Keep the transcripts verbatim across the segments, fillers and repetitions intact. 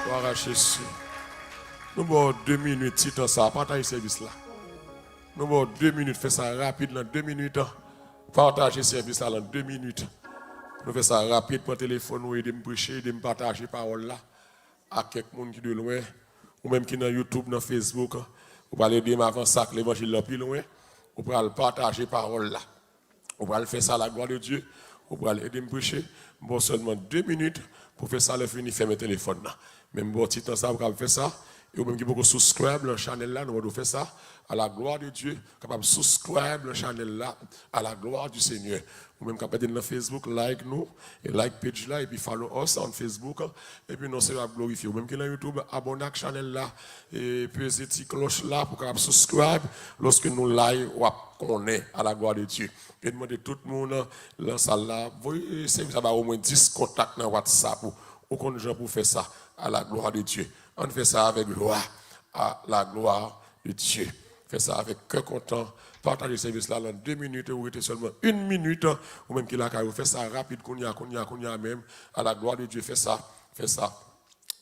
Glwa a Jezi. Nou ba w de minit, ti tan sa a, pataje sèvis la. Nou ba w de minit, fè sa rapid lan de minit. Pataje sèvis la lan de minit. Nou fè sa rapid, pran telefòn ou, ede m preche, ede m pataje pawòl la ak kèk moun ki de lwen. Ou menm ki nan YouTube, nan Facebook, ou pral ede m avanse ak levanjil lan pi lwen. Ou pral pataje pawòl la. Ou pral fè sa, la gloire de Dieu. Ou pral ede m preche. M ba w sèlman de minit pou fè sa, lè fini, fèmen telefòn nan. Men m ba w ti tan sa pou kapab fè sa. E ou menm ki poko subscribe lan chanèl la, nou mande w fè sa. A la gloire de Dieu, kapab subscribe lan chanèl la. A la gloire du Seigneur. Ou menm k ap gade n nan Facebook, like nou, e like page la, epi follow us on Facebook. Epi non Seyè ap glorifye. Ou menm ki nan YouTube, abòne ak chanèl la, e peze ti klòch la pou kapab subscribe. Lòske nou live, w ap konnen. A la gloire de Dieu. E n mande tout moun lan sal la, voye sèvis la ba omwen dis kontak nan WhatsApp ou. Ou konn jan pou fè sa. A la gloire de Dieu. Ann fè sa avèk jwa. A la gloire de Dieu. Fè sa avèk kè kontan. Pataje sèvis la lan de minit e ou rete sèlman yon minit. Ou menm ki lakay ou, fè sa rapid kounye a, kounye a, kounye a menm. A la gloire de Dieu, fè sa, fè sa.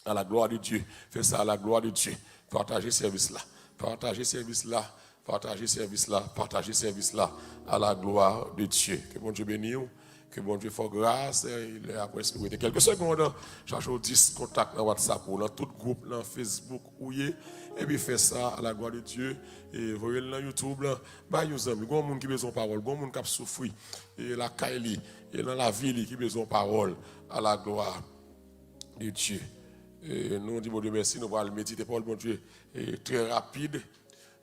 A la gloire de Dieu. Fè sa a la gloire de Dieu. Pataje sèvis la. Pataje sèvis la. Pataje sèvis la. Pataje sèvis la. A la gloire de Dieu. Ke Bondye beni w. Ke Bondye fè w gras. E lè a prèske rete kèlke segonn. Chache w dis kontak nan WhatsApp ou, lan tout gwoup, lan Facebook ou ye. Epi fè sa a la gloire de Dieu. E voye l nan YouTube lan. Bay yon zanmi. Gon moun ki bezwen pawòl. Gon moun k ap soufri. E lakay li. E lan lavi li ki bezwen pawòl. A la gloire de Dieu. E nou di Bondye mèsi, nou pral medite pawòl Bondye, e, trè rapid,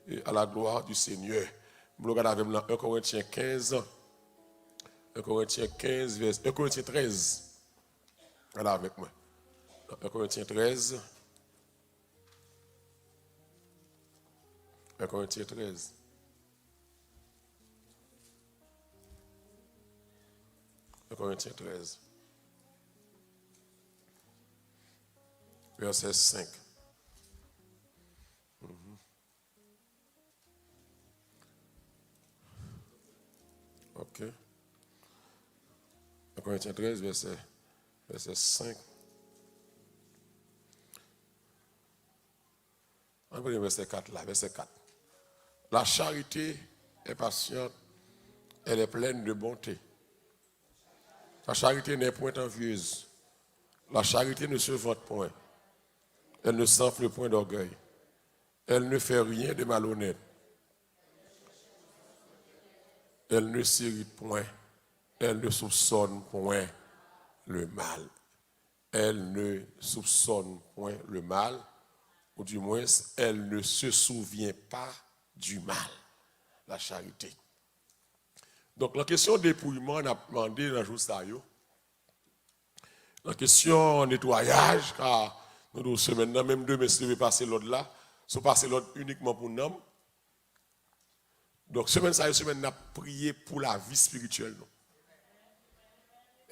e, à la gloire du Seigneur. M vle w gade avè m lan en Korentyen kenz, en Korentyen kenz, vès, en Korentyen trèz. Gade avèk mwen. En Korentyen trèz. En Korentyen trèz. En Korentyen trèz. Vèsè senk. Mhm. Ok. En Korentyen trèz, vèsè, vèsè senk. Ann premye vèsè kat la, vèsè kat. La charité est patiente, elle est pleine de bonté. La charité n'est point envieuse. La charité ne se vante point. Elle ne s'enfle point d'orgueil. Elle ne fait rien de malhonnête. Elle ne s'irrite point. Elle ne soupçonne point le mal. Elle ne soupçonne point le mal, ou du moins, elle ne se souvient pas du mal. La charité. Donk, lan kesyon depouyman, n ap mande nan jou sa yo, lan kesyon netwayaj, ka nou di w semèn nan, menm demen, si Dye vle, pase lòd la, se w pase lòd inikman pou nanm. Donk, semèn sa yo, semèn n ap priye pou lavi espirityèl nou.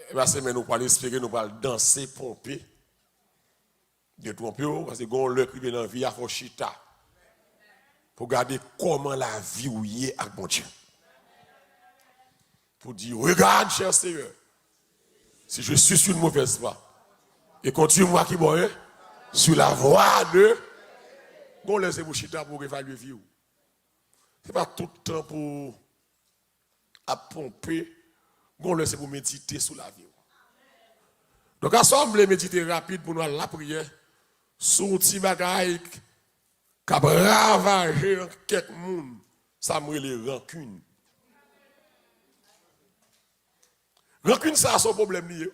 E pa semèn nou pral espere, nou pral danse, ponpe, detwonpe w, paske gon lè k rive nan vi a, fò w chita pou gade kòman lavi w ye ak Bondye. Pou di, regarde, cher Seigneur, si je suis sur une mauvaise voie, et conduis-moi ki bò, hein, sur la voie de. Gon lè se pou chita pou w evalye vi w. Se pa tout tan pou ap ponpe, gon lè se pou medite sou lavi w. Donk, aswè m vle medite rapid pou nou al lapriyè sou yon ti bagay k ap ravaje kèk moun, sa m rele rankin. Rankin sa a se yon pwoblèm li ye.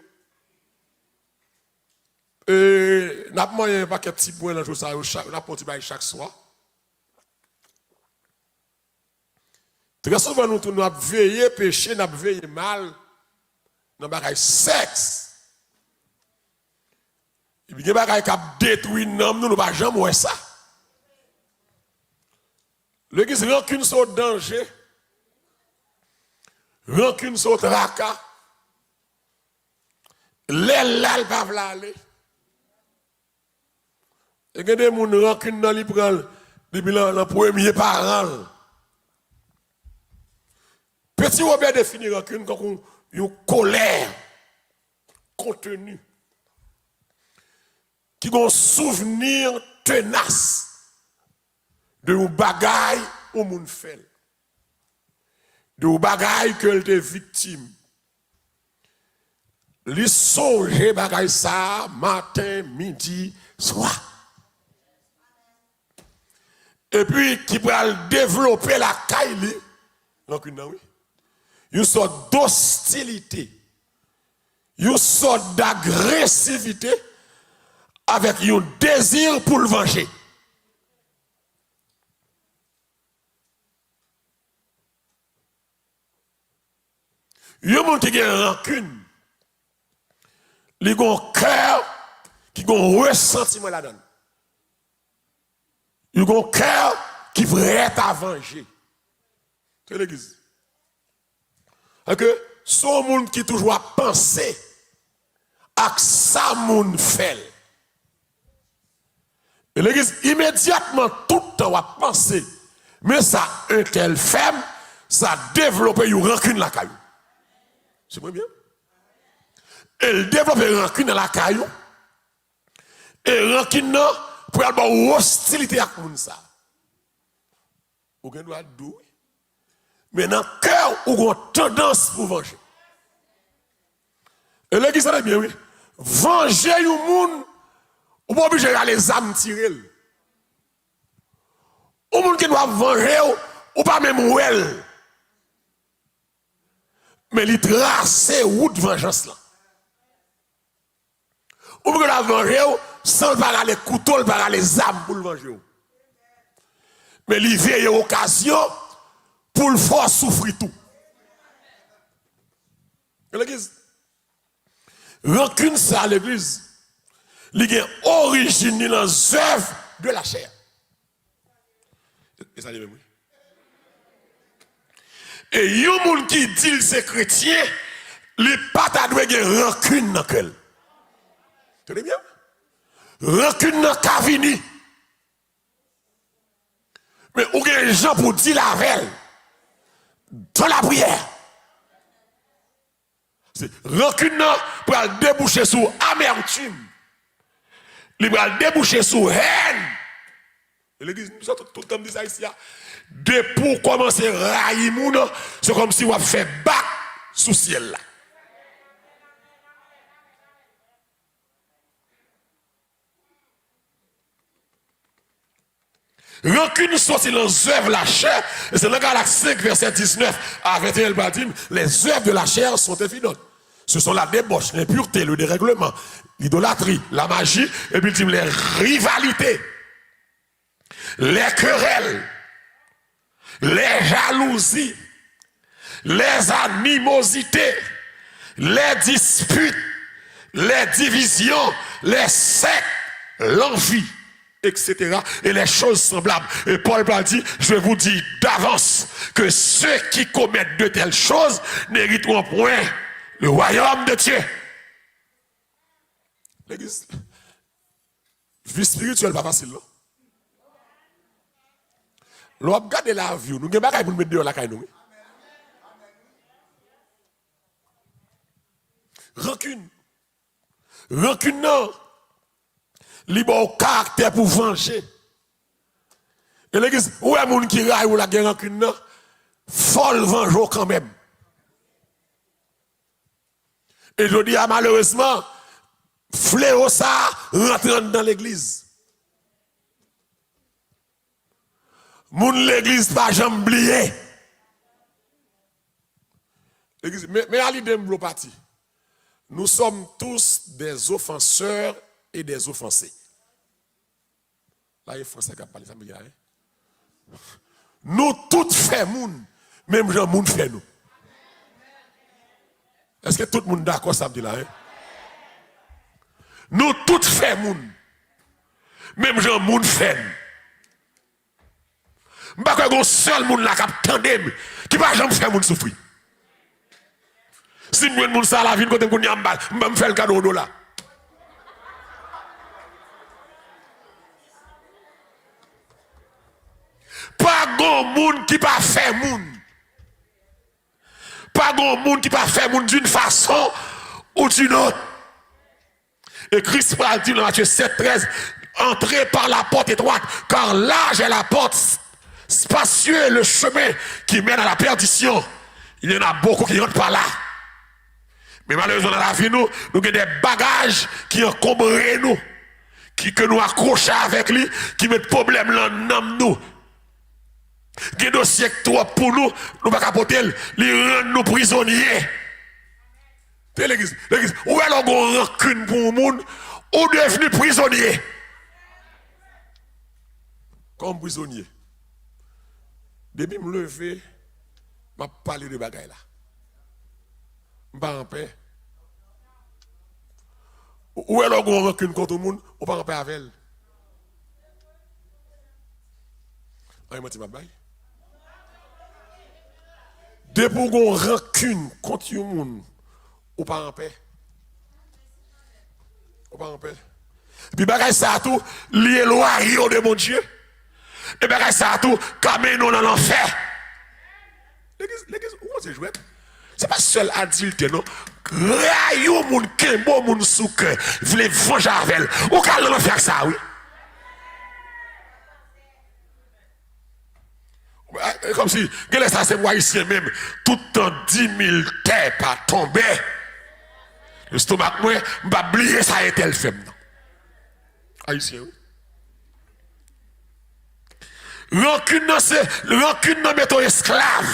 E, n ap manyen yon pakèt ti pwen nan jou sa yo, chak, n ap pran yon ti bagay chak swa. Trè souvan, nou tou, nou ap veye peche, n ap veye mal nan bagay sèks. Epi gen bagay k ap detwi nanm nou, nou pa janm wè sa. Legliz, rankin se yon danje. Rankin se yon traka. Lè l la, l pa vle ale. E gen de moun, rankin nan li pran l depi nan, nan premye paran l. Petit Robert defini rankin tankou yon kolè konteni. ki gen yon souvni tenas de yon bagay yon moun fè l, de yon bagay ke l te viktim. Li sonje bagay sa a maten, midi, swa. Epi ki pral devlope lakay li, rankin nan, wi. Yon sòt dostilite, yon sòt dagresivite avèk yon dezi pou l vanje. Yon moun ki gen rankin, li gen yon kè ki gen yon resantiman ladan l. Li gen yon kè ki prèt a vanje. Se legliz. Paske se yon moun ki toujou ap panse ak sa moun fè l. E legliz, imedyatman, tout tan w ap panse, men sa entèl fè m, sa devlope yon rankin lakay ou. Swiv mwen byen. E l devlope rankin nan lakay ou. E rankin nan pral ba w ostilite ak moun sa. Ou gen dwa di wi. Men nan kè w, ou gen yon tandans pou vanje. E legliz, tande byen, wi. Vanje yon moun, ou pa oblije rale zam tire l. Yon moun ki dwa vanje w, ou pa menm wè l. Men li trase wout vanjans lan. Ou gen dwa vanje w san l pa rale kouto, l pa rale zam pou l vanje w. Men li veye okazyon pou l fè w soufri tou. Legliz, rankin sa, legliz, li gen orijin li nan zèv de lachè. E sa li menm, wi. E yon moun ki di l se kretyen, li pa ta dwe gen rankin nan kè l. Tande byen. Rankin nan ka vini. Men ou gen jan pou w deal avè l. Dans la prière. Se rankin nan pral debouche sou amètim. Li pral debouche sou hèn. E legliz, nou sa tout, tout tan m di sa isi a. Depi w kòmanse rayi moun, se kòmsi w ap fè bak sou syèl la. Rankin soti nan zèv lachè, e se nan Galat senk, vèsè diznèf a venteyen, l pral di m, les œuvres de la chair sont évidentes. Ce sont la débauche, l'impureté, le dérèglement, l'idolâtrie, la magie, epi l di m, les rivalités, les querelles, les jalousies, les animosités, les disputes, les divisions, les sectes, l'envie, et cetera, et les choses semblables. Et Paul va dire, je vous dis d'avance que ceux qui commettent de telles choses n'hériteront point le royaume de Dieu. Legliz, vi espirityèl pa fasil, non. Lè w ap gade lavi w, nou gen bagay pou n met deyò lakay nou, wi. Rankin. Rankin nan, li ba w karaktè pou vanje. E legliz, ou wè moun ki rayi w la gen rankin nan, fò l vanje w kanmenm. E jodi a, malerezman, fleo sa a rantre anndan legliz. Moun legliz pa janm bliye. Legliz, men, men a lide m vle w pati. Nous sommes tous des offenseurs et des offensés. La, e fransè k ap pale, sa m vle di la, hein? Nou tout fè moun, menm jan moun fè nou. Èske tout moun dakò sa m di la, hein? Nou tout fè moun, menm jan moun fè n. M pa kwè gen yon sèl moun la k ap tande m ki pa janm fè moun soufri. Si m jwenn moun sa la, vin kote m kounye a, m ba l, m ba, m fè l kado yon dola. Pa gon moun ki pa fè moun. Pa gon moun ki pa fè moun d'une façon ou d'une autre. E Kris pral di nan Matye sèt trèz, entrez par la porte étroite, car large est la porte, spacieux le chemin qui mène à la perdition. Il y en a beaucoup qui entrent par là. Men malerezman nan lavi nou, nou gen de bagaj ki ankonbre nou, ki, ke nou akwoche avèk li, ki met pwoblèm nan nanm nou. Gen dosye k twòp pou nou, nou pa ka pote l, li rann nou prizonye. Te legliz, legliz, ou wè lè w gen yon rankin pou yon moun, ou devni prizonye. Kòm prizonye. Depi m leve, m ap pale de bagay la. M pa anpè. Ou, ou wè lè w gen yon rankin kont yon moun, ou pa anpè avè l. An, e manti m ap bay. Depi w gen yon rankin kont yon moun, ou pa anpè. Ou pa anpè. Epi bagay sa a tou, li elwaye w de Bondye. E bagay sa a tou ka mennen w nan lanfè. Legliz, legliz, ou konn se jwèt. Se pa sèl adiltè, non. Rayi yon moun, kenbe yon moun sou kè, vle vanje avè l. Ou ka al nan lanfè ak sa, wi. E kòmsi, genlè sa se pou Ayisyen menm. Tout tan di mil tè pa tonbe, lestomak mwen, m pa bliye sa entèl fè m nan. Ayisyen, wi. Rankin nan se, rankin nan mete w esklav.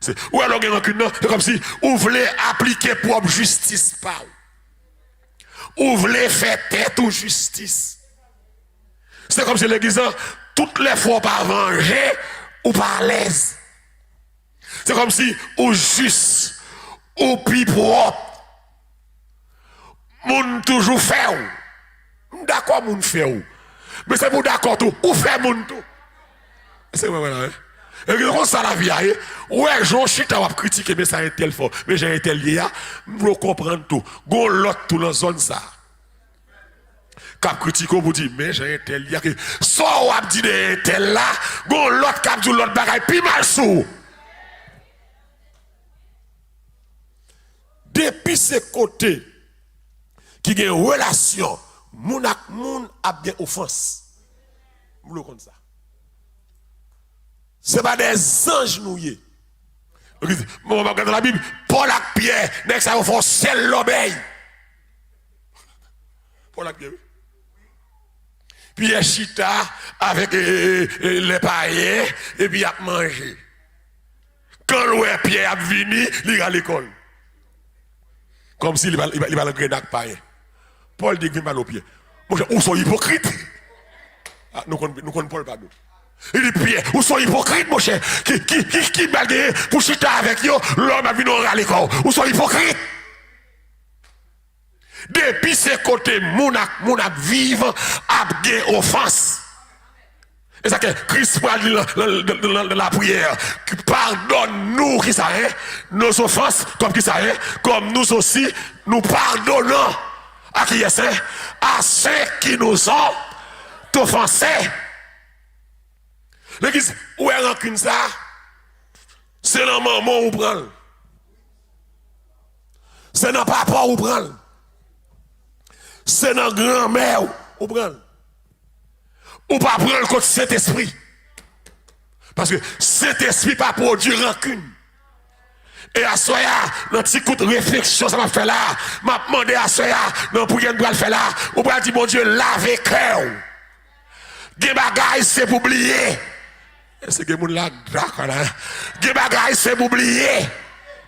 Se, ou wè lè w gen rankin nan, se kòmsi ou vle aplike pwòp jistis pa w. Ou vle fè tèt ou jistis. Se kòmsi legliz lan, tout lè fwa w pa vanje, ou pa alèz. Se kòmsi ou jis, ou pi pwòp. Moun toujou fè w. M dakò moun fè w. Men se pou w dakò tou, ou fè moun tou. Se mwen, mwen la, wi. E gen konsa lavi a ye. Ou wè jan w chita w ap kritike, men sa entèl fè w, men jan entèl ye a, m vle w konprann tou. Gon lòt tou nan zòn sa a k ap kritike w pou di, men jan entèl ye a, ke sa w ap di de entèl la, gon lòt k ap di w lòt bagay pi mal sou ou. Depi se kote ki gen relasyon moun ak moun ap gen ofans. M vle w konn sa. Se pa de zanj nou ye. Mwen, mwen gade nan Labib, Pòl ak Pyè, nèg sa yo fè yon sèl lòbèy. Pòl ak Pyè, wi. Pyè chita avèk, e, e, e, lè payen, epi y ap manje. Kan l wè Pyè ap vini, li rale kò l. Kòmsi li pa, li pa, li pa nan grenn ak payen. Pòl di, "Vin pale w Pyè." Monchè, ou se yon ipokrit. A, nou konn, nou konn Pòl pa dou. Li di, "Pyè, ou se yon ipokrit, monchè. Ki, ki, ki, ki bal genyen pou chita avèk yo, lè w ap vini w rale kò w. Ou se yon ipokrit." Depi se kote moun ak moun ap viv, ap gen ofans. E sa ke Kris pral di nan, nan, nan, nan, nan lapriyè, ki padonn nou, kisa, hein, nos offenses, comme kisa, hein, comme nous aussi, nous pardonnons à qui est, hein, à ceux qui nous ont offensés. Legliz, ou wè rankin sa, se nan manman w ou pran l. Se nan papa w ou pran l. Se nan granmè w ou pran l. Ou pa pran l kot Sentespri. Paske Sentespri pa pwodui rankin. E aswè a, nan ti kout refleksyon sa m ap fè la, m ap mande aswè a, nan priyè n pral fè la, ou pral di Bondye, lave kè w. Gen bagay se pou bliye. Èske gen moun la dakò la? Gen bagay se pou bliye.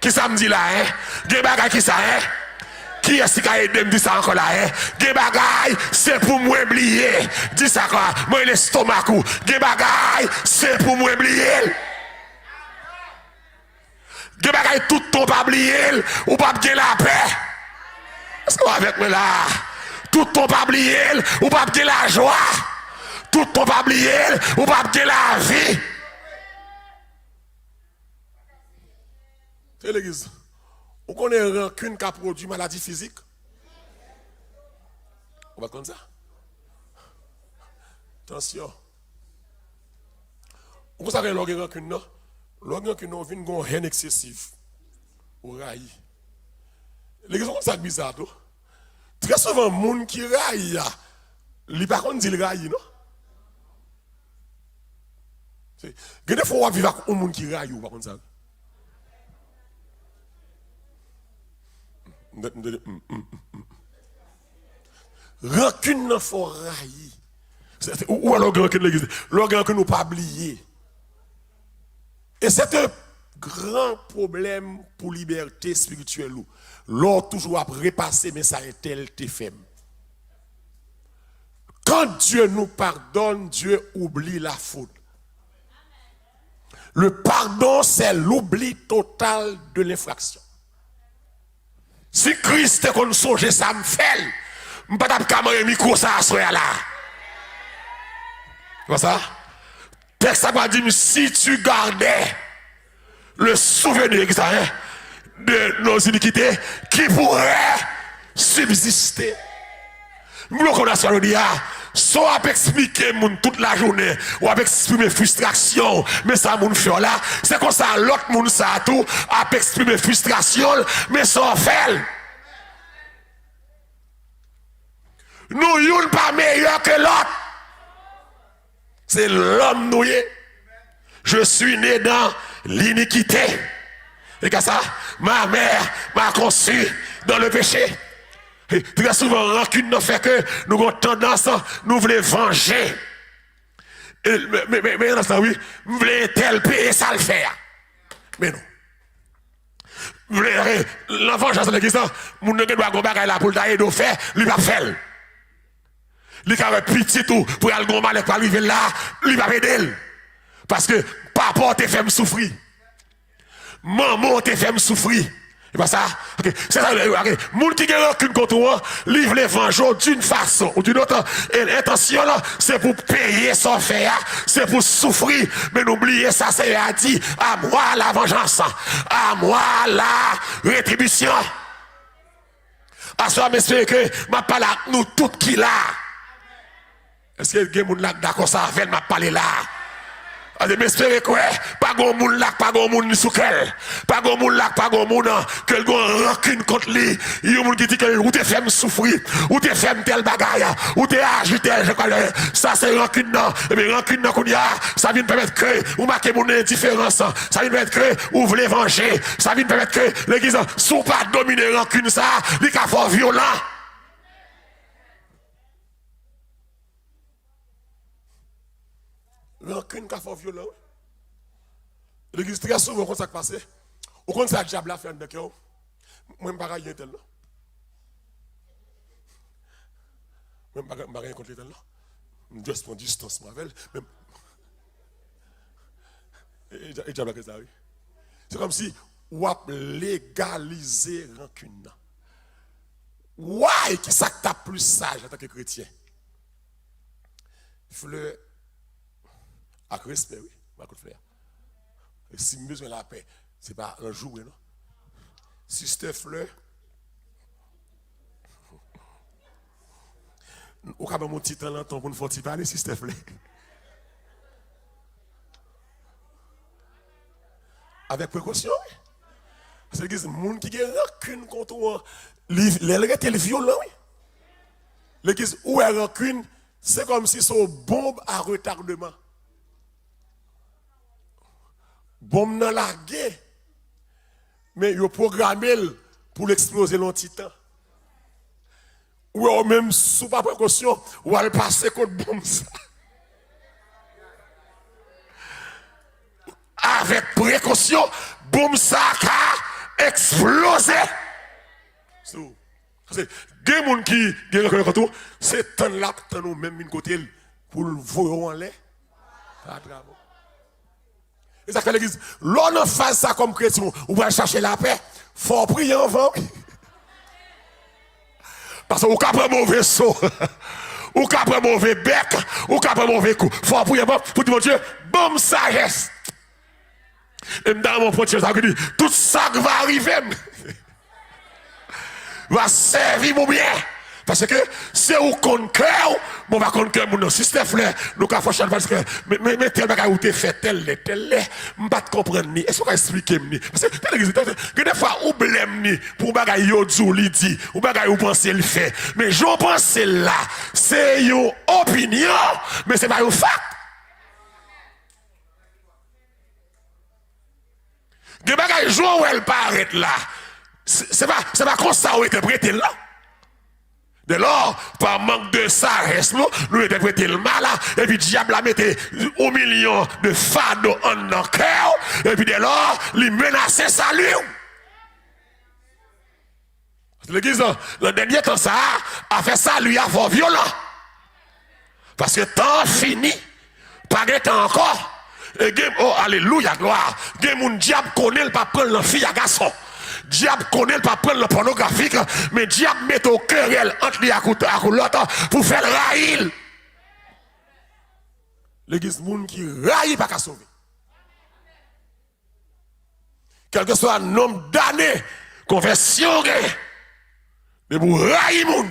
Kisa m di la, hein? Gen bagay kisa, hein? Kiyès ki ka ede m di sa ankò la, hein? Gen bagay se pou mwen bliye. Di sa ankò. Mwen lestomak ou. Gen bagay se pou mwen bliye l. Gen bagay tout tan w pa bliye l, ou p ap gen lapè. Èske w avèk mwen la? Tout tan w pa bliye l, ou p ap gen lajwa. Tout tan w pa bliye l, ou p ap gen lavi. Se legliz. Ou konnen rankin ka pwodui maladi fizik? Ou pa t konn sa? Tansyon. Ou konn sa k rele lè w gen rankin nan? Lè w gen rankin nan, ou vin gen yon hèn eksesif. Ou rayi. Legliz, ou konn sa k biza tou? Trè souvan, moun ki rayi a, li pa konn di l rayi, non. Se, gen de fwa w ap viv ak yon moun ki rayi w, ou pa konn sa. M tande, m tande, mm, mm, mm, mm. Rankin nan fè w rayi. Se, se, ou, ou wè lè w gen rankin legliz. Lè w gen rankin, ou pa bliye. E se te gran pwoblèm pou libète espirityèl ou. Lè w toujou ap repase, men sa entèl te fè m. Quand Dieu nous pardonne, Dieu oublie la faute. Le pardon, c'est l'oubli total de l'infraction. Si Kris te konn sonje sa m fè l, m pa t ap ka manyen mikwo sa aswè a la. Konsa, tèks la pa di m, si tu gardais le souvenir, ki sa, hein, de nos iniquités, qui pourrait subsister. M vle w konn aswè a jodi a, sa w ap eksplike moun tout lajounen, w ap eksprime fristrasyon w, men sa moun fè w la, se konsa lòt moun sa a tou ap eksprime fristrasyon l, men sa w fè l. Nou youn pa meyè ke lòt. Se lòm nou ye. Je suis né dans l'iniquité. E ka sa, ma mère m'a conçu dans le péché. E trè souvan, rankin nan fè ke nou gen tandans, nou vle vanje. E, men, men, men, men, nan sa, wi, m vle entèl peye sa l fè a. Men non. M vle, eh, nan vanjans legliz la, moun nan gen dwa gen bagay la pou l ta ede w fè, li p ap fè l. Li ka wè pitit ou pral gen malè k pral rive l la, li p ap ede l. Paske papa w te fè m soufri. Manman w te fè m soufri. E pa sa? Ok. Se sa, ok. Moun ki gen rankin kont ou an, li vle vanje w d'une façon ou d'une autre. E entansyon l, se pou peye sa w fè a, se pou soufri. Men nou bliye sa Seyè a di, à moi la vengeance, à moi la rétribution. Aswè a, m espere ke m ap pale ak nou tout ki la. Èske gen moun la k dakò sa avè l m ap pale la a? Paske m espere kwè, pa gen moun la k pa gen moun li sou kè l. Pa gen moun la k pa gen moun, an, ke l gen rankin kont li. Yon moun ki di ke ou te fè m soufri, ou te fè m tèl bagay, ou te aji tèl jan. Sa se rankin nan. Ebyen, rankin nan kounye a, sa vin pèmèt ke ou make moun nan endiferans. Sa vin pèmèt ke ou vle vanje. Sa vin pèmèt ke legliz, si w pa domine rankin sa, li ka fè w vyolan. Rankin ka fè w vyolan, wi. Legliz, trè souvan, ou konn sa k pase? Ou konn sa dyab la fè anndan kè w? Mwen, m pa rayi entèl, non. Mwen, m pa, m pa gen kont entèl, non. M just pran distans mwen avè l. Men, e, e, e dyab la fè sa, wi. Se kòmsi w ap legalize rankin nan. Why? Ki sa k t ap plis saj antanke kretyen? Flè ak respè, wi. Ba kout flè a. E si m bezwen lapè, se pa nan joure, non. Sistè Flè. Ou ka ban m yon ti tan nan tan pou n fè yon ti pale, Sistè Flè? Avèk prekosyon, wi. Paske legliz, moun ki gen rankin kont ou an, li, lè l rete, li vyolan, wi. Legliz, ou wè rankin, se kòmsi se yon bonb a retadman. Bonm nan lage, men yo pwograme l pou l eksploze nan yon ti tan. Ou wè, ou menm, si w pa prekosyon, w al pase kot bonm sa. Avèk prekosyon, bonm sa ka eksploze. So, paske gen moun ki gen rankin kont ou, se tann l ap tann ou menm vin kote l pou l voye w anlè pa travè w. E sa k fè legliz, lè w nan faz sa kòm kretyen, ou pral chache lapè, fò w priye anvan, wi. Paske ou ka pran move so, ou ka pran move bèk, ou ka pran move kou. Fò w priye anvan pou di, Bondye, ban m sajès. E m ta renmen pran ti sa ki di, tout sa k va rive m va sèvi m ou byen. Paske se ou konn kè w, mwen pa konn kè moun nan. Sistè Flè, nou ka fè chan paske men, men, men tèl bagay ou te fè tèl lè, tèl lè, m pa t konprann li. Èske w ka esplike m li? Paske tande legliz, tande, gen de fwa ou blèm li pou bagay yo di w li di, ou bagay ou panse l fè. Men jan w panse l la, se yon opinyon, men se pa yon fak. Gen bagay jan w wè l parèt la, se, se pa, se pa konsa w entèprete l la. Dèlò, pa mank de sajès nou, nou entèprete l mal la, epi dyab la mete yon milyon de fado anndan kè w, epi dèlò, li menase sali w. Legliz lan, nan dènye tan sa a, afè sali a fò vyolan. Paske tan an fini. Pa gen tan ankò. E gen, oh, alelouya, glwa. Gen moun dyab konnen l p ap pran l nan fi a gason. Dyab konnen l p ap pran l nan pònografik, men dyab mete w kerèl ant li ak ou, ak ou lòt pou fè l rayi l. Legliz, moun ki rayi pa ka sove. Kèlkeswa nonb dane konvèsyon w gen, depi w rayi moun,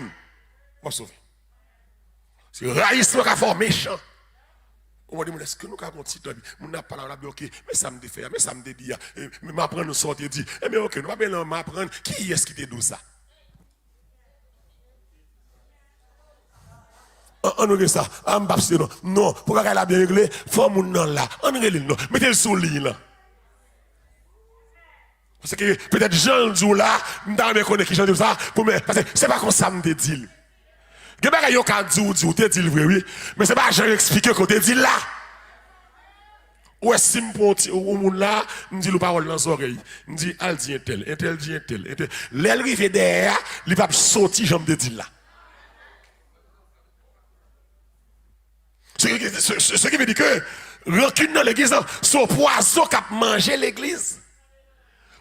w ap sove. Se rayisman ka fè w mechan. Ou mande moun, èske nou ka gon ti tan? Moun nan ap pale, l ap di, oke, men sa m te fè a, men sa m te di a, e, men m aprann nou sa w te di. Ebyen, oke, nou pa bezwen m aprann kiyès ki te di w sa. An, ann regle sa. A, m p ap site non. Non, pou bagay la byen regle, fò moun nan la. Ann rele l non. Mete l sou liy lan. Paske petèt jan l di w la, m ta renmen konnen kijan l di w sa, pou mwen, paske se pa konsa m te di l. Gen bagay yo ka di w, di w te di l vre, wi. Men se pa jan yo eksplike ke w te di l la. Ou wè, si m pran yon ti, yon moun la, m di l yon pawòl nan zòrèy. M di, al di entèl, entèl di entèl, entèl. Lè l rive dèyè a, li p ap soti jan m te di l la. Ce qui, ce, ce, ce qui veut dire que rankin nan legliz lan, se yon pwazon k ap manje legliz.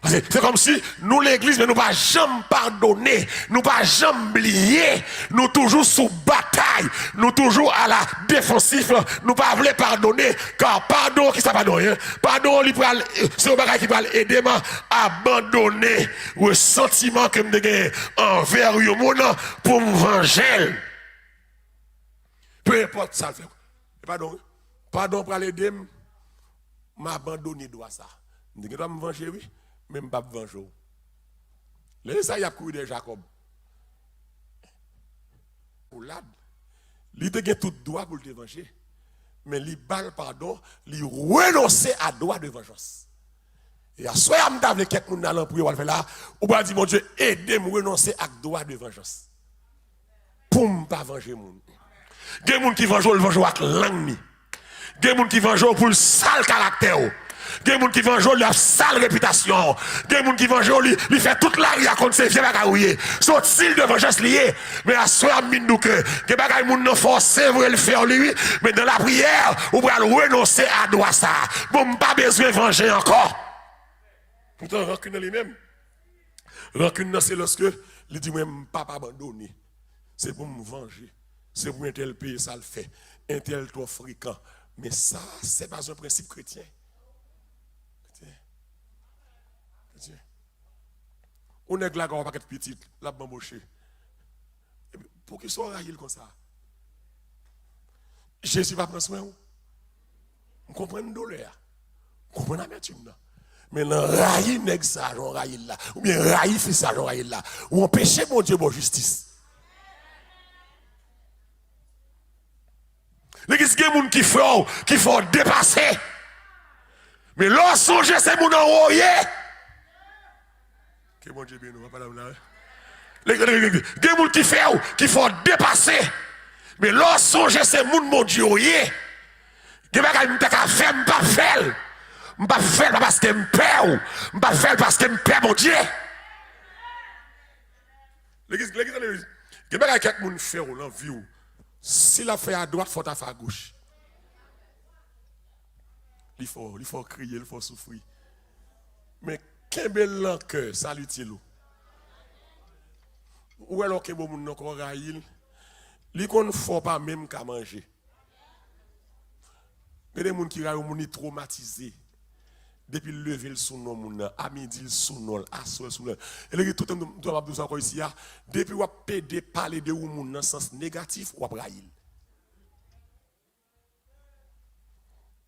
Paske se kòmsi nou legliz, men nou pa janm padone, nou pa janm bliye, nou toujou sou batay, nou toujou à la défensive, nou pa vle padone, ka padon, kisa padon ye? Padon, li pral, se yon bagay ki pral ede m abandone resantiman ke m te genyen anvè yon moun pou m vanje l. Pe enpòt sa l fè. E padon, wi. Padon pral ede m, m abandone dwa sa. M te gen dwa m vanje, wi, men m p ap vanje w. Lè Ezayi ap kouri dèyè Jakòb, Golyat, li te gen tout dwa pou l te vanje, men li ba l padon, li renonse a dwa de vanjans. E aswè a, m ta vle kèk moun nan lan priyè w al fè la, ou pral di, Bondye, ede m renonse ak dwa de vanjans. Pou m pa vanje moun. Gen moun ki vanje w, l vanje w ak lang li. Gen moun ki vanje w pou l sal karaktè w. Gen moun ki vanje w, l ap sal repitasyon w. Gen moun ki vanje w, li, li fè tout lari a konn se vye bagay ou ye. Se yon stil de vanjans li ye. Men aswè a m vin di w ke gen bagay moun nan fè w, se vre l fè w li wi. Men nan lapriyè, ou pral renonse a dwa sa. Bon, m pa bezwen vanje ankò. Poutan, rankin nan li menm. Rankin nan se lòske li di mwen m p ap abandone. Se pou m vanje. Se pou entèl peye sa l fè. Entèl twò frekan. Men sa, se pa yon prensip kretyen. Kretyen. Kretyen. Yon nèg la gen yon pakèt pitit, l ap banboche. Epi, poukisa w rayi l konsa? Jezi pa pran swen w? M konprann doulè a. M konprann amètim nan. Men nan rayi nèg sa a jan w rayi l la, oubyen rayi fi sa a jan w rayi l la, ou anpeche Bondye ba w jistis. Legliz, gen moun ki fè w, ki fè w depase. Men lè w sonje se moun anwo w ye. Ke Bondye beni w, papa dam la. Gen moun ki fè w, ki fè w depase. Men lè w sonje se moun Bondye w ye. Gen bagay m ta ka fè, m p ap fè l. M p ap fè l pa paske m pè w. M p ap fè l paske m pè Bondye. Legliz, legliz, legliz. Gen bagay kèk moun fè w nan vi w. Si l ap fè adwat, fò w ta fè agoch. Li fè w, li fè w kriye, li fè w soufri. Men kenbe l nan kè, sa l itil ou. Ou wè lè w kenbe yon moun nan kè w rayi l, li konn fè w pa menm ka manje. Gen de moun ki rayi yon moun, li twomatize. Depi l leve l sou non moun nan, a midi l sou non l, aswè l sou non l. E legliz, tout tan m ap di w sa ankò isi a, depi w ap pede pale de yon moun nan sans negatif, w ap rayi l.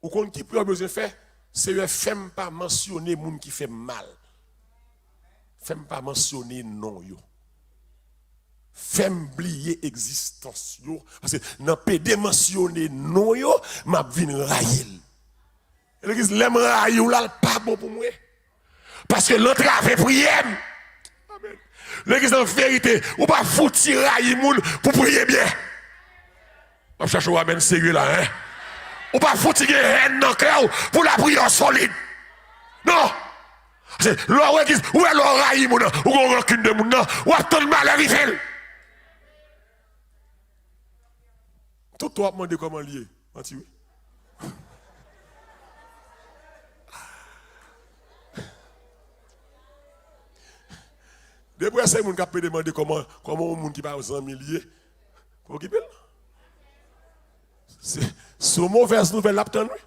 Ou konn ki priyè w bezwen fè? Seyè, fè m pa mansyone moun ki fè m mal. Fè m pa mansyone non yo. Fè m bliye egzistans yo. Paske nan pede mansyone non yo, m ap vin rayi l. Legliz, lè m rayi w la, l pa bon pou mwen. Paske l antrave priyè m. Amèn. Legliz, an verite, ou pa fouti rayi moun pou priye byen. M ap chache yon amèn serye la, en. Ou pa fouti gen hèn nan kè w pou lapriyè w solid. Non. Se, lè w legliz, ou wè lè w rayi moun nan, ou gen rankin de moun nan, w ap tann malè rive l. Tout tan w ap mande kòman l ye. Manti wi. Depi w wè se moun k ap pede mande kòman, kòman yon moun ki pa zanmi l ye, pa okipe l. Se, se yon movèz nouvèl l ap tann wi.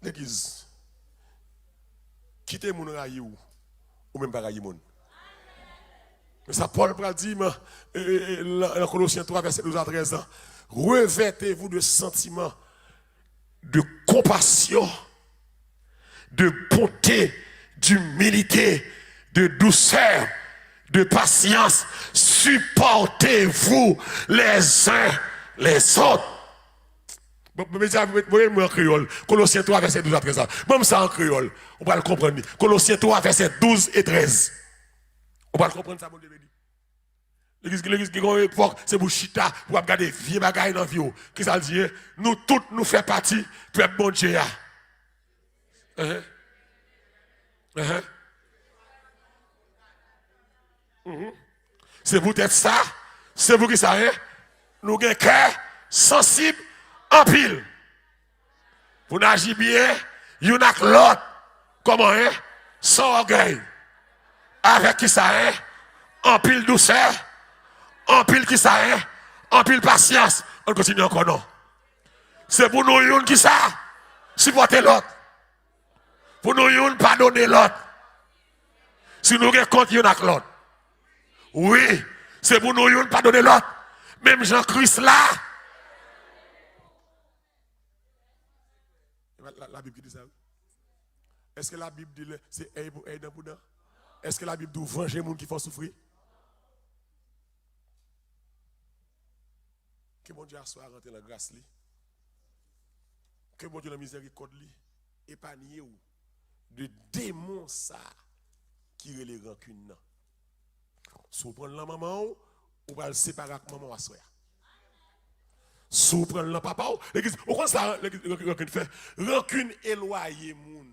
Legliz, kite moun rayi w, ou menm pa rayi moun. Men sa Pòl pral di, men, e, e, e, nan, nan Kolosyen twa, vèsè douz a trèz lan, revêtez-vous de sentiments de compassion, de bonté, d'humilité, de douceur, de patience, supportez-vous les uns les autres. Bon, bon, mezanmi, voye mwen an kreyòl. Kolosyen twa, vèsè douz a trèz la. Ban m sa an kreyòl. Ou pral konprann li. Kolosyen twa, vèsè douz e trèz. Ou pral konprann sa Bondye vle di. Legliz, legliz, gen yon epòk, se pou chita, pou ap gade vye bagay nan vi w. Kisa l di, en? Nou tout, nou fè pati pèp Bondye a. Enhen. Enhen. Mhm. Se poutèt sa, se pou kisa, en? Nou gen kè sansib anpil. Pou n aji byen youn ak lòt. Kòman, en? San ògèy. Avèk kisa, en? Anpil dousè. Anpil kisa, en? Anpil pasyans. Ann kontinye ankò, non. Se pou nou youn kisa? Sipòte lòt. Pou nou youn padone lòt. Si nou gen kont youn ak lòt. Wi, se pou nou youn padone lòt. Menm jan Kris la. La, la, Labib ki di sa, wi. Èske Labib di lè se èy pou èy, dan pou dan? Èske Labib di w vanje moun ki fè w soufri? Ke Bondye aswè a rantre nan gras li. Ke Bondye nan mizèrikòd li epanye w de demon sa ki rele rankin nan. Si w pran l nan manman w, ou pral separe ak manman w aswè a. Si w pran l nan papa w, legliz, ou konn sa legliz, rankin, rankin fè? Rankin elwaye moun.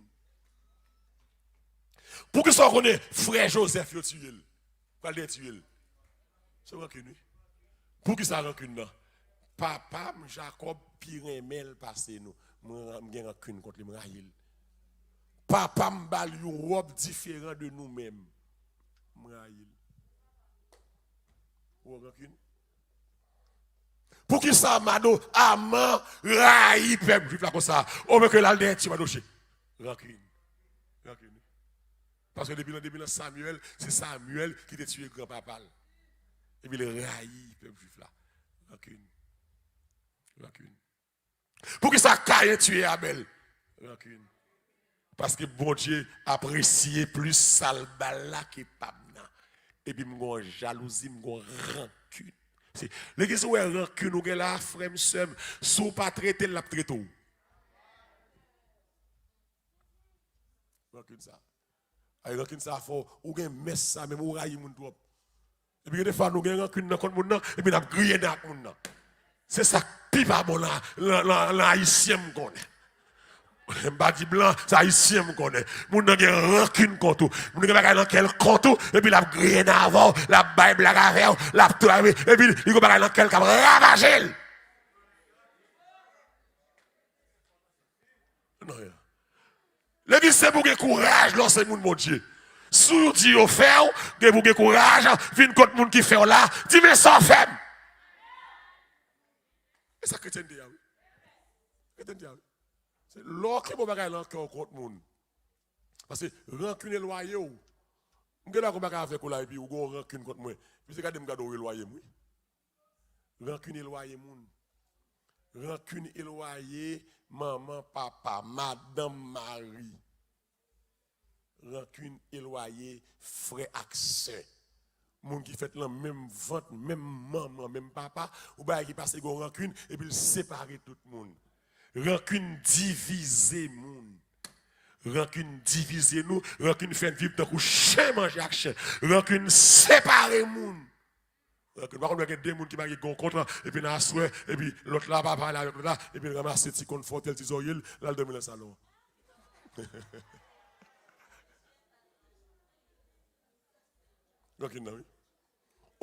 Poukisa w konnen frè Jozèf yo tiye l? Pral dèyè tiye l. Se rankin, wi. Poukisa rankin nan? Papa m, Jakòb, pi renmen l pase nou. Mwen, m gen rankin kont li, m rayi l. Papa m ba l yon wòb diferan de nou menm. M rayi l. Ou wè rankin? Poukisa Mado, Aman rayi pèp jwif la konsa? Omen ke l al dèyè ti Madoche. Rankin. Rankin. Paske depi nan, depi nan Samyèl, se Samyèl ki te tiye granpapa l. Epi l rayi pèp jwif la. Rankin. Rankin. Poukisa Kayen tiye Abèl? Rankin. Paske Bondye apresye plis sa l ba l la ke pa m nan. Epi m gon jalouzi, m gon rankin. Se, legliz, ou wè rankin ou gen la, frè m, sè m, si w pa trete l, l ap trete w. Rankin sa. Ay, rankin sa fò, ou gen mès sa, menm ou rayi moun twòp. Epi gen defwa nou gen rankin nan kont moun nan, epi n ap griyen ak moun nan. Se sa k pi pa bon lan, lan, lan, lan ayisyen m konnen. M pa di blan, se ayisyen m konnen. Moun nan gen rankin kont ou. Moun nan gen bagay nan kè l kont ou, epi l ap griyen avè w, l ap bay blag avè w, l ap tou, epi li gen bagay nan kè l k ap ravaje l. Non, ya. Legliz, se pou gen kouraj lè w se moun Bondye. Si w di yo fè w, gen pou gen kouraj, vin kot moun ki fè w la, di, men sa w fè m. E sa kretyen te ye a, wi. Kretyen te ye a, wi. Se lè w kenbe yon bagay nan kè w kont moun. Paske rankin elwaye w. M gen dwa gon bagay avèk ou la, epi ou gon rankin kont mwen. Epi se gade m gade w elwaye m, wi. Rankin elwaye moun. Rankin elwaye manman, papa, madanm, mari. Rankin elwaye frè ak sè. Moun ki fèt nan menm vant, menm manman, menm papa, ou bagay ki pase gen rankin, epi l separe tout moun. Rankin divize moun. Rankin divize nou, rankin fè n viv tankou chen manje ak chen. Rankin separe moun. Rankin, pa konn gen de moun ki marye gen yon kont, epi nan aswè, epi lòt la pa pale avèk lòt la, epi l ranmase ti konfòtè l, ti zòrye l, l al dòmi nan salon. Rankin nan, wi.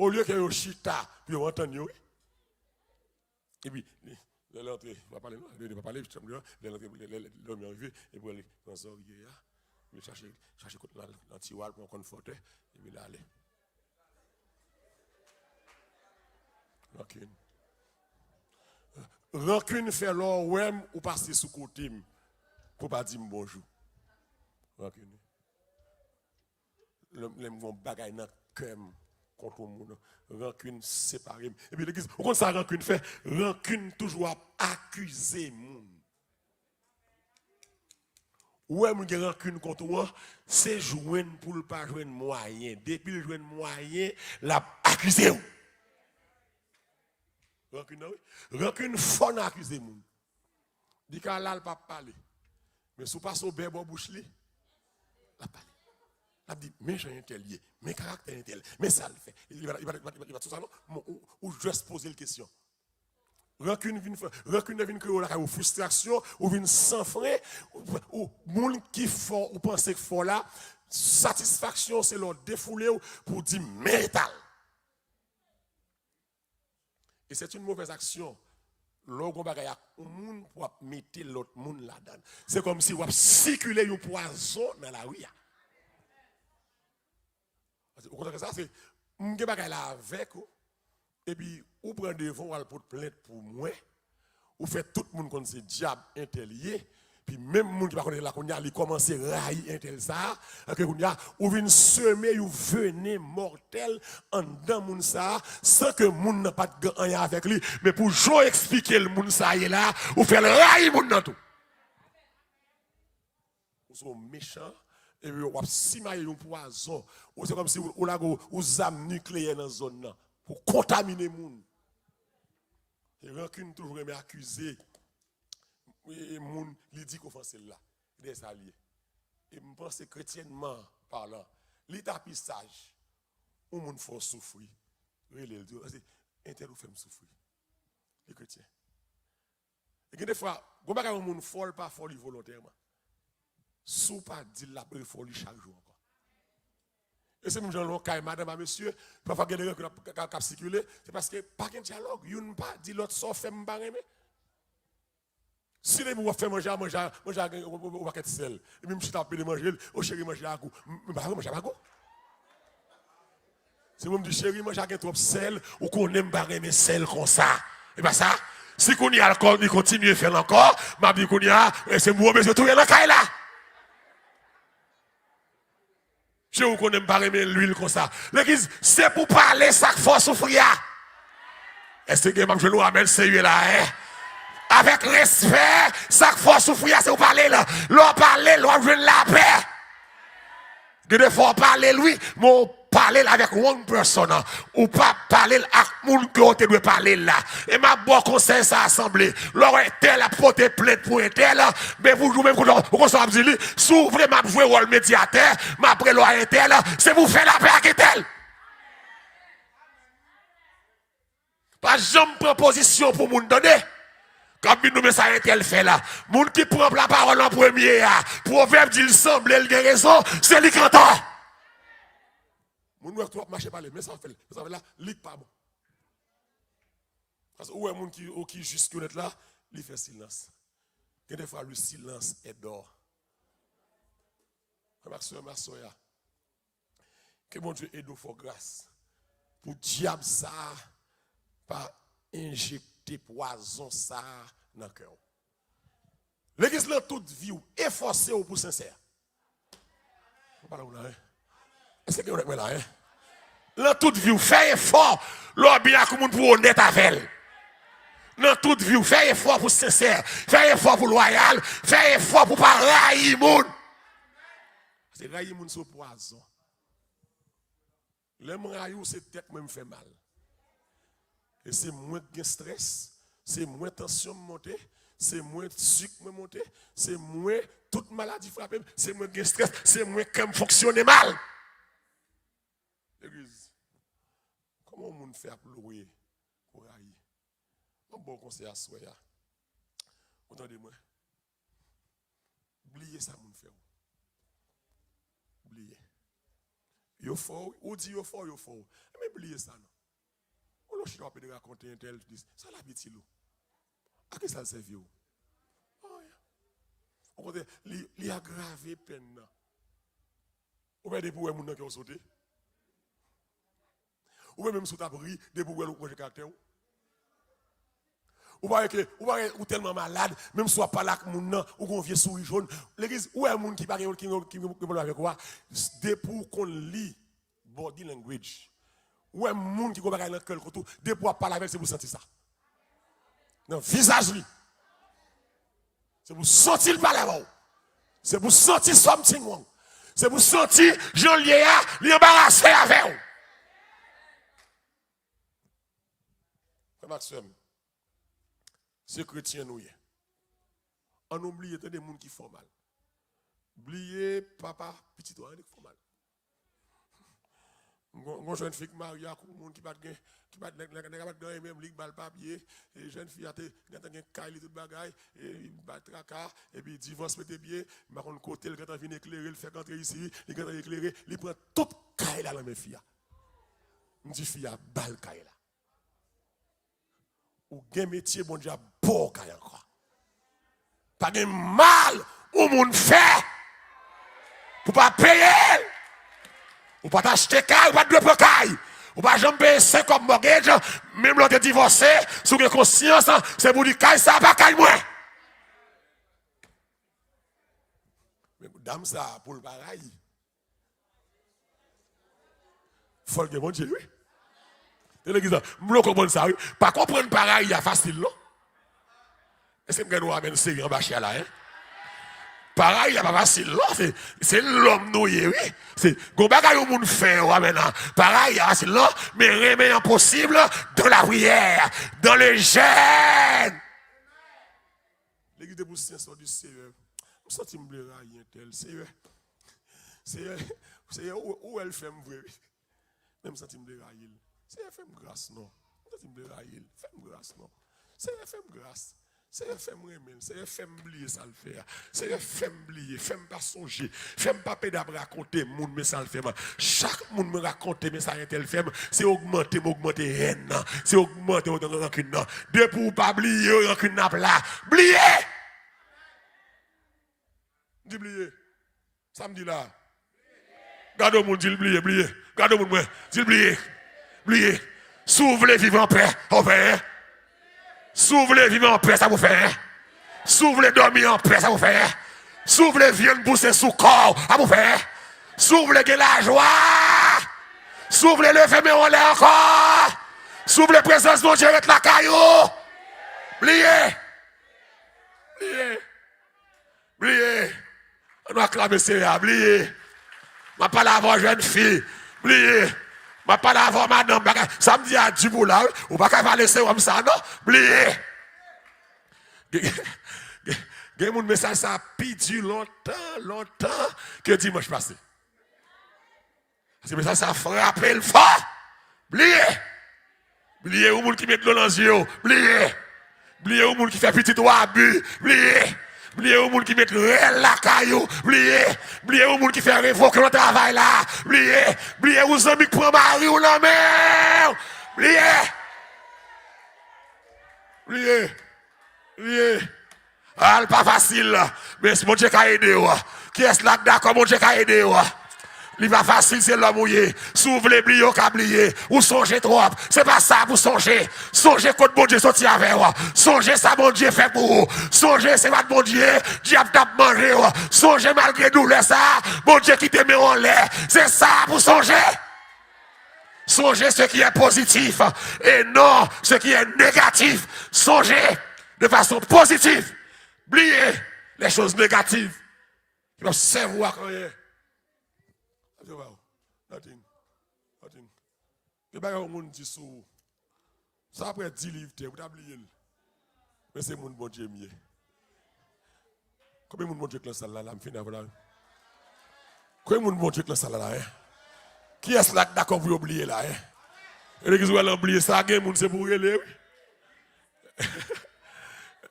Olye ke yo chita pou yo antann yo, wi. Epi, lè l antre, pa pale non, lè l pa pale, chanm li an, lè l antre, lè, lè, lè lòm yo rive, epi l pran zòrye a, li chache, chache kote nan, nan tiwa, l pran konfòtè, epi l ale. Rankin. Rankin fè lè w wè m, ou pase sou kote m, pou w pa di m bonjou. Rankin. Lè, lè m gen yon bagay nan kè m kont yon moun, rankin separe m. Epi legliz, ou konn sa rankin fè? Rankin toujou ap akize moun. Ou wè moun gen rankin kont ou an, se jwenn pou l pa jwenn mwayen. Depi l jwenn mwayen, l ap akize w. Rankin nan, wi. Rankin fò nan akize moun. Li ka la, l p ap pale. Men si w pase w bè bò bouch li, l ap pale. L ap di, men jan entèl ye, men karaktè entèl, men sa l fè. Li pa, li pa, li pa, li pa, li pa sou sa non. Bon, ou, ou jis poze l kesyon. Rankin vin fè, rankin nan vin kreye w lakay ou fristrasyon, ou vin san fren, ou, ou, moun ki fò, ou panse k fò la, satisfaksyon se lè w defoule w pou w di men eta l. Et c'est une mauvaise action. Lè w gen yon bagay ak yon moun pou w ap mete lòt moun ladan l. Se kòmsi w ap sikile yon pwazon nan lari a. Paske, okontrè sa, se, m gen bagay la avèk ou, epi ou pran devan, w al pot plent pou mwen, ou fè tout moun konn se dyab entèl ye, pi menm moun ki pa konn entèl la kounye a, li kòmanse rayi entèl sa a, ke kounye a, ou vin seme yon venen mòtèl anndan moun sa a, san ke moun nan pa t gen anyen avèk li, men pou jan w eksplike l moun sa a ye la, ou fè l rayi moun nan tou. Ou se yon mechan, epi w ap simaye yon pwazon. Ou se kòmsi ou, ou lage yon zam nikleyè nan zòn nan pou kontamine moun. E rankin toujou renmen akize e, e moun li di k ofanse l la. Dèyè sa l ye. E m panse, kretyènman palan, li ta pi saj yon moun fè w soufri, rele l, di w, "Entèl ou fè m soufri." Li kretyen. E gen defwa, gon bagay yon moun fè w, l pa fè w li volontèman. Si w pa di l, l ap refè w li chak jou ankò. E se menm jan lè w kay madanm a mesye, pafwa gen de rankin k ap, k ap, k ap sikile, se paske pa gen dyalòg, youn pa di lòt sa w fè m pa renmen. Si depi w ap fè manje a, manje a, manje a gen yon, yon, yon pakèt sèl, epi m chita ap pede manje l, "O cheri, manje a gou." M, m pa vle manje a pa gou. Se pou m di, "Cheri, manje a gen twòp sèl, ou konnen m pa renmen sèl konsa." E pa sa? Si kounye a l kò-, li kontinye fè l ankò, m ap di kounye a, "E se mwen bezwen touye nan kay la." Cheri, ou konnen m pa renmen lwil konsa. Legliz, se pou pale sa k fè w soufri a. Èske gen m ap jwenn yon amèn serye la, en? Avèk respè, sa k fè w soufri a, se w pale l. Lè w pale l, w ap jwenn lapè. Gen de fwa w pale l, wi, men w pale l avèk wrong person. Ou pa pale l ak moun ke w te dwe pale l la. E m ap ba w konsèy sa a, asanble. Lè w wè entèl ap pote plent pou entèl, men pou ou menm, ou konn sa w ap di li, "Si w vle m ap jwe wòl medyatè, m ap rele w a entèl, se pou w fè lapè ak entèl." Pa janm pran pozisyon pou moun, tande. K ap vin nou, "Men sa entèl fè la." Moun ki pran lapawòl an premye a, pwovèb di l sanble l gen rezon, se li k antò. Moun wè tou w ap mache pale, "Men sa w fè l, men sa w fè l la, li k pa bon." Paske ou wè moun ki, ou ki jis ki onèt la, li fè silans. Gen de fwa, le silence est d'or. Frè m ak sè m, aswè a, ke Bondye ede w fè w gras pou dyab sa a pa enjekte jete pwazon sa a nan kè w. Legliz, nan tout vi w, efòse w pou sensè. Mwen pale w la, wi. Èske gen yon nèg mwen la, wi? Nan tout vi w, fè efò lè w byen ak yon moun pou w onèt avè l. Nan tout vi w, fè efò pou sensè, fè efò pou lwayal, fè efò pou pa rayi moun. Paske rayi moun se yon pwazon. Lè m rayi w, se tèt mwen m fè mal. E se mwen k gen strès, se mwen tansyon m monte, se mwen sik mwen monte, se mwen tout maladi frape m, se mwen k gen strès, se mwen kè m fonksyone mal. Legliz, kòman yon moun fè ap lwe pou rayi? M ap ba w konsèy aswè a. Ou tande mwen? Bliye sa moun fè w. Bliye. Yo fè w, ou di yo fè w, yo fè w. Enben bliye sa non. Ou lè w chita w ap rakonte entèl, sa l ap itil ou? A ki sa l sèvi w? Anyen. Okontrè, li, li agrave pèn nan. Ou wè depi w wè moun nan kè w sote. Ou wè menm si w t ap ri, depi w wè l ou konje karaktè w. Ou pa wè ke, ou pa wè ou tèlman malad, menm si w ap pale ak moun nan, ou gon vye souri jòn. Legliz, ou wè moun ki pa gen, ki, ki, ki gen pwoblèm avèk ou a, depi w konn li, body language. Ou wè moun ki gon bagay nan kè l kont ou, depi w ap pale avè l, se pou w santi sa. Nan vizaj li. Se pou w santi l pale avè w. Se pou w santi something wrong. Se pou w santi jan l ye a, li anbarase avè w. Frè m ak sè m, se kretyen nou ye. Ann nou bliye tande moun ki fè w mal. Bliye papa pitit ou a, ann ki fè w mal. Gon, gon jèn fi k marye ak yon moun ki pa t gen, ki pa t, nèg, nèg, nèg la pa t gen anyen menm, li k ba l papye, e jèn fi a te gentan gen kay li tout bagay, e li bay traka, epi divòs mete pye, m pa konn kote l gentan vin eklere, l fèk antre isi, li gentan eklere, li pran tout kay la nan men fi a. M di fi a, ba l kay la. Ou gen metye, Bondye ap ba w kay ankò. Pa gen mal yon moun fè pou pa peye l. Ou pa t achte kay, ou pa t dwe pran kay. Ou pa janm peye senk kòb mortgage, menm lè w te divòse, si w gen konsyans, se pou w di, kay sa a pa kay mwen. Men dam sa a, pou l pa rayi. Fò l gen Bondye, wi. Te legliz la, m vle w konprann sa, wi. Pa konprann pa rayi a fasil, non. Èske m gen dwa amèn seri anba chè a la, en? Pa rayi a pa fasil, non. Se, se lòm nou ye, wi. Se, gon bagay yon moun fè, w amèn la. Pa rayi a fasil, non. Men renmen an posib dans la prière, dans le jeûne. Legliz de pou syen sò di, Seyè, m santi m vle rayi entèl. Seyè, Seyè, Seyè, ou, ou wè l fè m vre, wi. Men m santi m vle rayi l. Seyè, fè m gras non. M santi m vle rayi l. Fè m gras non. Seyè, fè m gras. Seyè, fè m renmen l. Seyè, fè m bliye sa l fè a. Seyè, fè m bliye. Fè m pa sonje. Fè m pa pede ap rakonte moun men sa l fè m. Chak moun mwen rakonte men sa entèl fè m, se ogmante m ogmante hèn nan. Se ogmante m ogmante rankin nan. Depi w pa bliye, rankin nan ap la. Bliye! M di bliye. Sa m di la a? Gade yon moun, di l bliye, bliye. Gade yon moun mwen, di l bliye. Bliye. Si w vle viv anpè, sa w fè, en? Si w vle viv anpè, sa pou fè, en? Si w vle dòmi anpè, sa pou fè, en? Si w vle vyann pouse sou kò w, sa pou fè, en? Si w vle gen lajwa, si w vle leve men w anlè ankò, si w vle prezans Bondye ret lakay ou, bliye. Bliye. Bliye. Ann nou aklame Seyè a. Bliye. M ap pale avè w, jèn fi. Bliye. M ap pale avè w, madanm. Bagay, sa m di a di pou la, wi. Ou pa ka vale sewòm sa, non. Bliye. Gen, gen, gen moun mesaj sa pi di lontan, lontan ke dimanch pase. Paske mesaj sa frape l fò. Bliye. Bliye yon moun ki met dlo nan zye w. Bliye. Bliye yon moun ki fè pitit ou abi. Bliye. Bliye yon moun ki met rèl lakay ou. Bliye. Bliye yon moun ki fè revoke w nan travay la. Bliye. Bliye yon zanmi ki pran mari w nan men w. Bliye. Bliye. Li ye. A, l pa fasil, men si Bondye ka ede w. Kiyès la k dakò Bondye ka ede w? Li pa fasil, se lòm ou ye. Si w vle bliye, w ka bliye. Ou sonje twòp. Se pa sa pou sonje. Sonje kot Bondye soti avè w. Sonje sa Bondye fè pou ou. Sonje se pa t Bondye, dyab t ap manje w. Sonje malgre doulè sa, Bondye kite men w anlè. Se sa pou sonje. Sonje ce qui est positif et non ce qui est négatif. Sonje de façon positive. Bliye les choses négatives ki p ap sèvi w ak anyen. Sa se pa w. Nothing. Nothing. Gen bagay yon moun di sou ou. Sa apre di liv tè, ou ta bliye l. Men se moun Bondye m ye. Konbyen moun Bondye k lan sal la, la, m fini avè w la. Konbyen moun Bondye k lan sal la, la, en? Kiyès la k dakò pou yo bliye la, en? E legliz wè lan bliye sa, gen moun se pou rele, wi.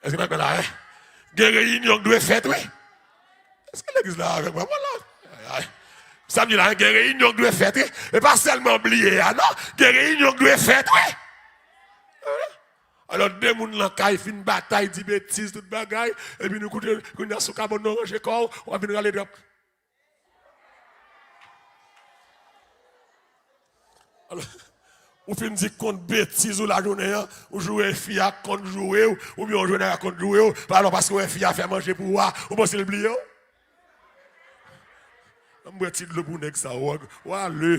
Èske n dakò la, en? Gen reyinyon k dwe fèt, wi. Èske legliz la avèk mwen? Mwen la. Ay, ay. Sa m di la, en, gen reyinyon k dwe fèt, wi. E pa sèlman bliye a, non. Gen reyinyon k dwe fèt, wi. Alò, de moun lan kay fin batay, di betiz, tout bagay, epi nou koute, kounye a sou kabòn nan ranje kò w, w ap vin rale drap. Alò, ou fin di kont betiz ou lajounen an, ou joure fi a kont joure w, oubyen ou jwenn a kont joure w, alò paske w wè fi a fè manje pou ou a, ou panse l bliye w? Ann bwè ti dlo pou nèg sa, w, w ale.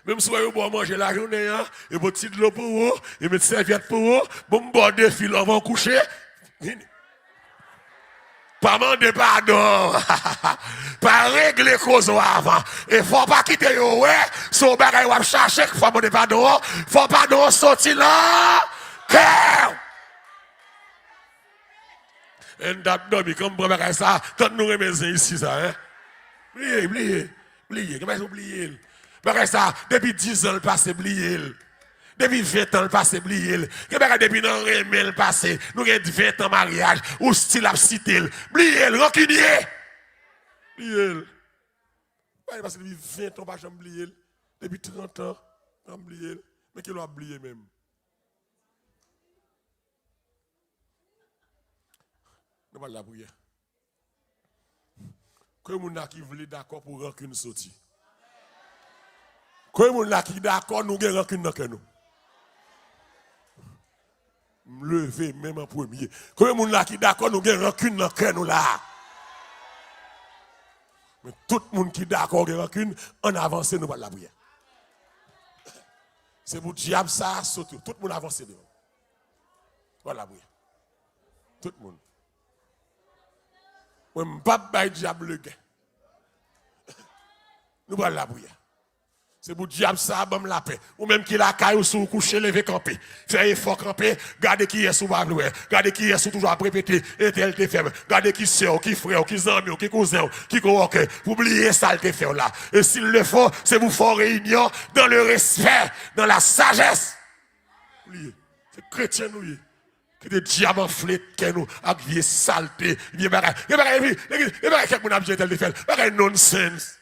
Menm si w wè yo ba w manje lajounen an, yo pot ti dlo pou ou, yo met sèvyèt pou ou, bon, m ba w defi l anvan w kouche. Vini. Pa mande padon. Pa regle koze w avan. E fò w pa kite yo wè se yon bagay w ap chache k fè w mande padon an. Fò padon an soti nan kè w. N t ap dòmi, kòm m pran bagay sa, tann nou renmen zen isi sa, en. Bliye, bliye, bliye. Gen bagay ou bliye l. Bagay sa, depi diz an l pase, bliye l. Depi ven tan l pase, bliye l. Gen bagay depi nan renmen l pase. Nou gen ven tan maryaj, ou still ap site l. Bliye l, rankinye. Bliye l. Bagay pase depi ven tan, w pa janm bliye l. Depi trant an, w pa janm bliye l. Men kilè w ap bliye menm? Nou pral lapriyè. Konbyen moun la ki vle dakò pou rankin soti? Konbyen moun la ki dakò nou gen rankin nan kè nou? M leve men m an premye. Konbyen moun la ki dakò nou gen rankin nan kè nou la? Men tout moun ki dakò gen rankin, ann avanse, nou pral lapriyè. Se pou dyab sa a sot yo. Tout moun avanse devan. Pral lapriyè. Tout moun. Mwen, m p ap bay dyab legen. Nou pral lapriyè. Se pou dyab sa a ban m lapè. Ou menm ki lakay ou, si w kouche, leve kanpe. Fè efò kanpe, gade kiyès ou pa vle wè. Gade kiyès ou toujou ap repete, entèl te fè m. Gade ki sè w, ki frè w, ki zanmi w, ki kouzen w, ki kowòkè, pou bliye sa l te fè w la. Et s'il le faut, se pou fè w reyinyon dans le respect, dans la sagesse. Bliye. Se kretyen nou ye. Kite dyab anfle kè nou ak vye salte, vye bagay. Vye bagay, vye, vye, vye bagay kèk moun ap di entèl te fè l. Bagay nonsense.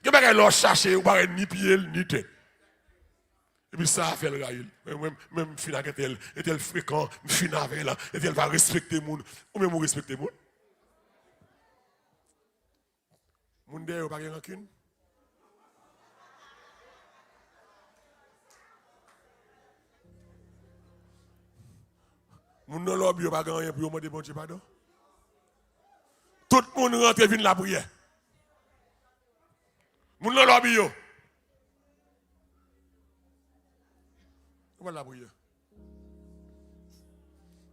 Gen bagay lè w chache, ou pa wè ni pye l, ni tèt. Epi sa a fè l rayi l. Men mwen, men m fin ak entèl, entèl frekan, m fin avè l, entèl pa respekte moun. Ou menm ou respekte moun? Moun dèyè yo pa gen rankin? Moun nan lòbi yo pa gen anyen pou yo mande Bondye padon? Tout moun rantre vin lapriyè. Moun nan lòbi yo. Yo pa lapriyè.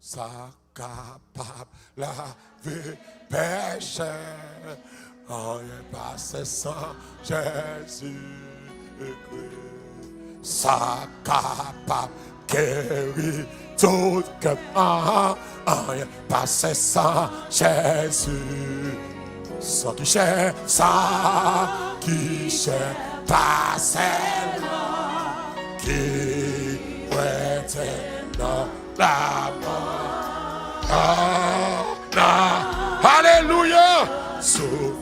Sa kapab lave pèchè, anyen pase san Jezi Kris. Sa kapab geri tout kè, anyen pase san Jezi. San ki chè, san ki chè, pa sèlman ki kwè nan lamò. Alelouya! Sou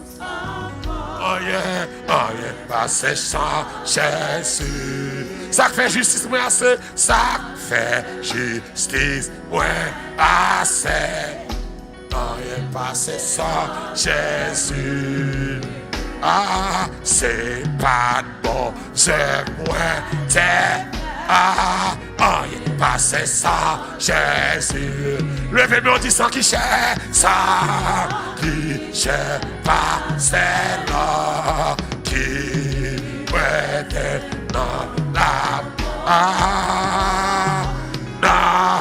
anyen, anyen pase san Jezi. Sa k fè jistis mwen ase, sa k fè jistis mwen ase. Anyen pase san Jezi. Ah, se pa t bon zèv mwen te. Ah, anyen pase san Jezi. Leve men w, di: san ki chè, san ki chè, pa sèl ki mwen te nan la. Ah, nan